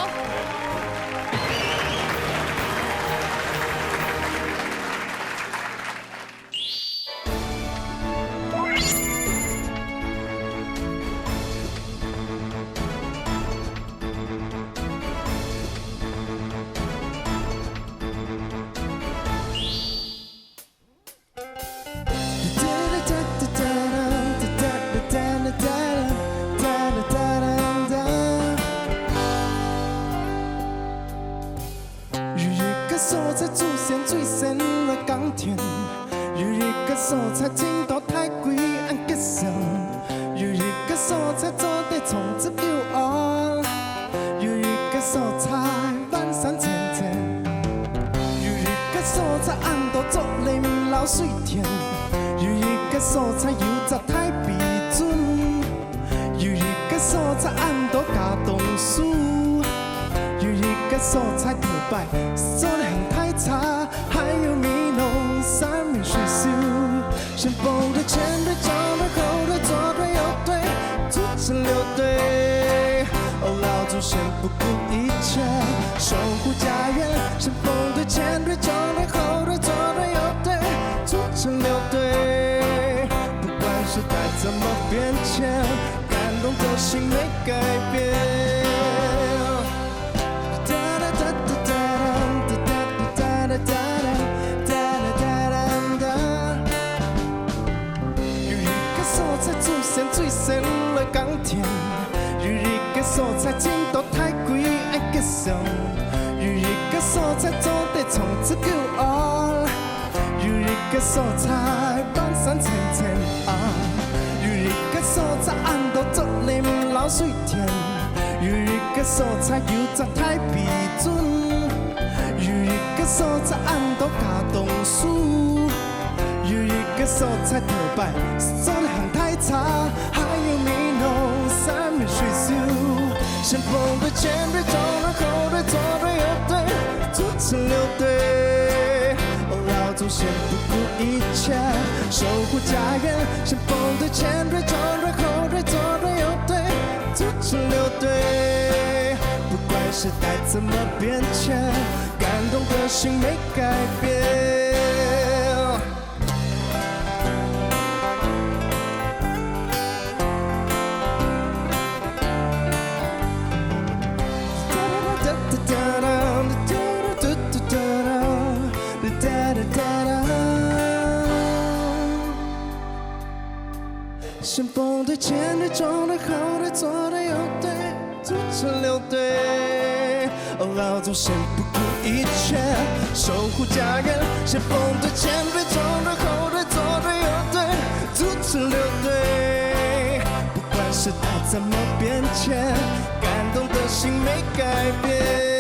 有一个所在祖先最先來耕田，有一个所在盡多大閨恁吉祥，有一个所在做得長治久安，有一个所在萬山千千，有一个所在恁多竹林摎水田，有一个所在有隻大陂圳。 有一个所在恁多茄苳樹，有一个所在頭擺做得行大車，還有美濃三面水秀。先鋒隊、前隊、中隊、後隊、左隊、右隊，組成六隊。哦，老祖先不顧一切，守護家園。先鋒隊、前隊、中隊、後隊、左隊、右隊，組成六队。不管时代怎么变迁， 感动的心没改变。有一个所在祖先最先来耕田，有一个所在盡多大閨愛結霜，有一个所在做得長治久安。 有一个所在半山青青啊，有一个所在恁多竹林摎水田，有一个所在有隻大陂圳，有一个所在恁多茄苳樹，有一个所在頭擺做得行大車，還有美濃三面水秀。先鋒隊、前隊、中隊、後隊、左隊、右隊，組成六队。 哦，老祖先不顧一切，守護家園。先鋒隊、前队、中队、後队、左队、右队，組成六队。不管时代怎么变迁，感动的心没改变。先锋队、前队、中队、后队、左队、右队、主持六队，哦，老祖先不顾一切守护家园。先锋队、前队、中队、后队、左队、右队、主持六队，不管时代怎么变迁，感动的心没改变。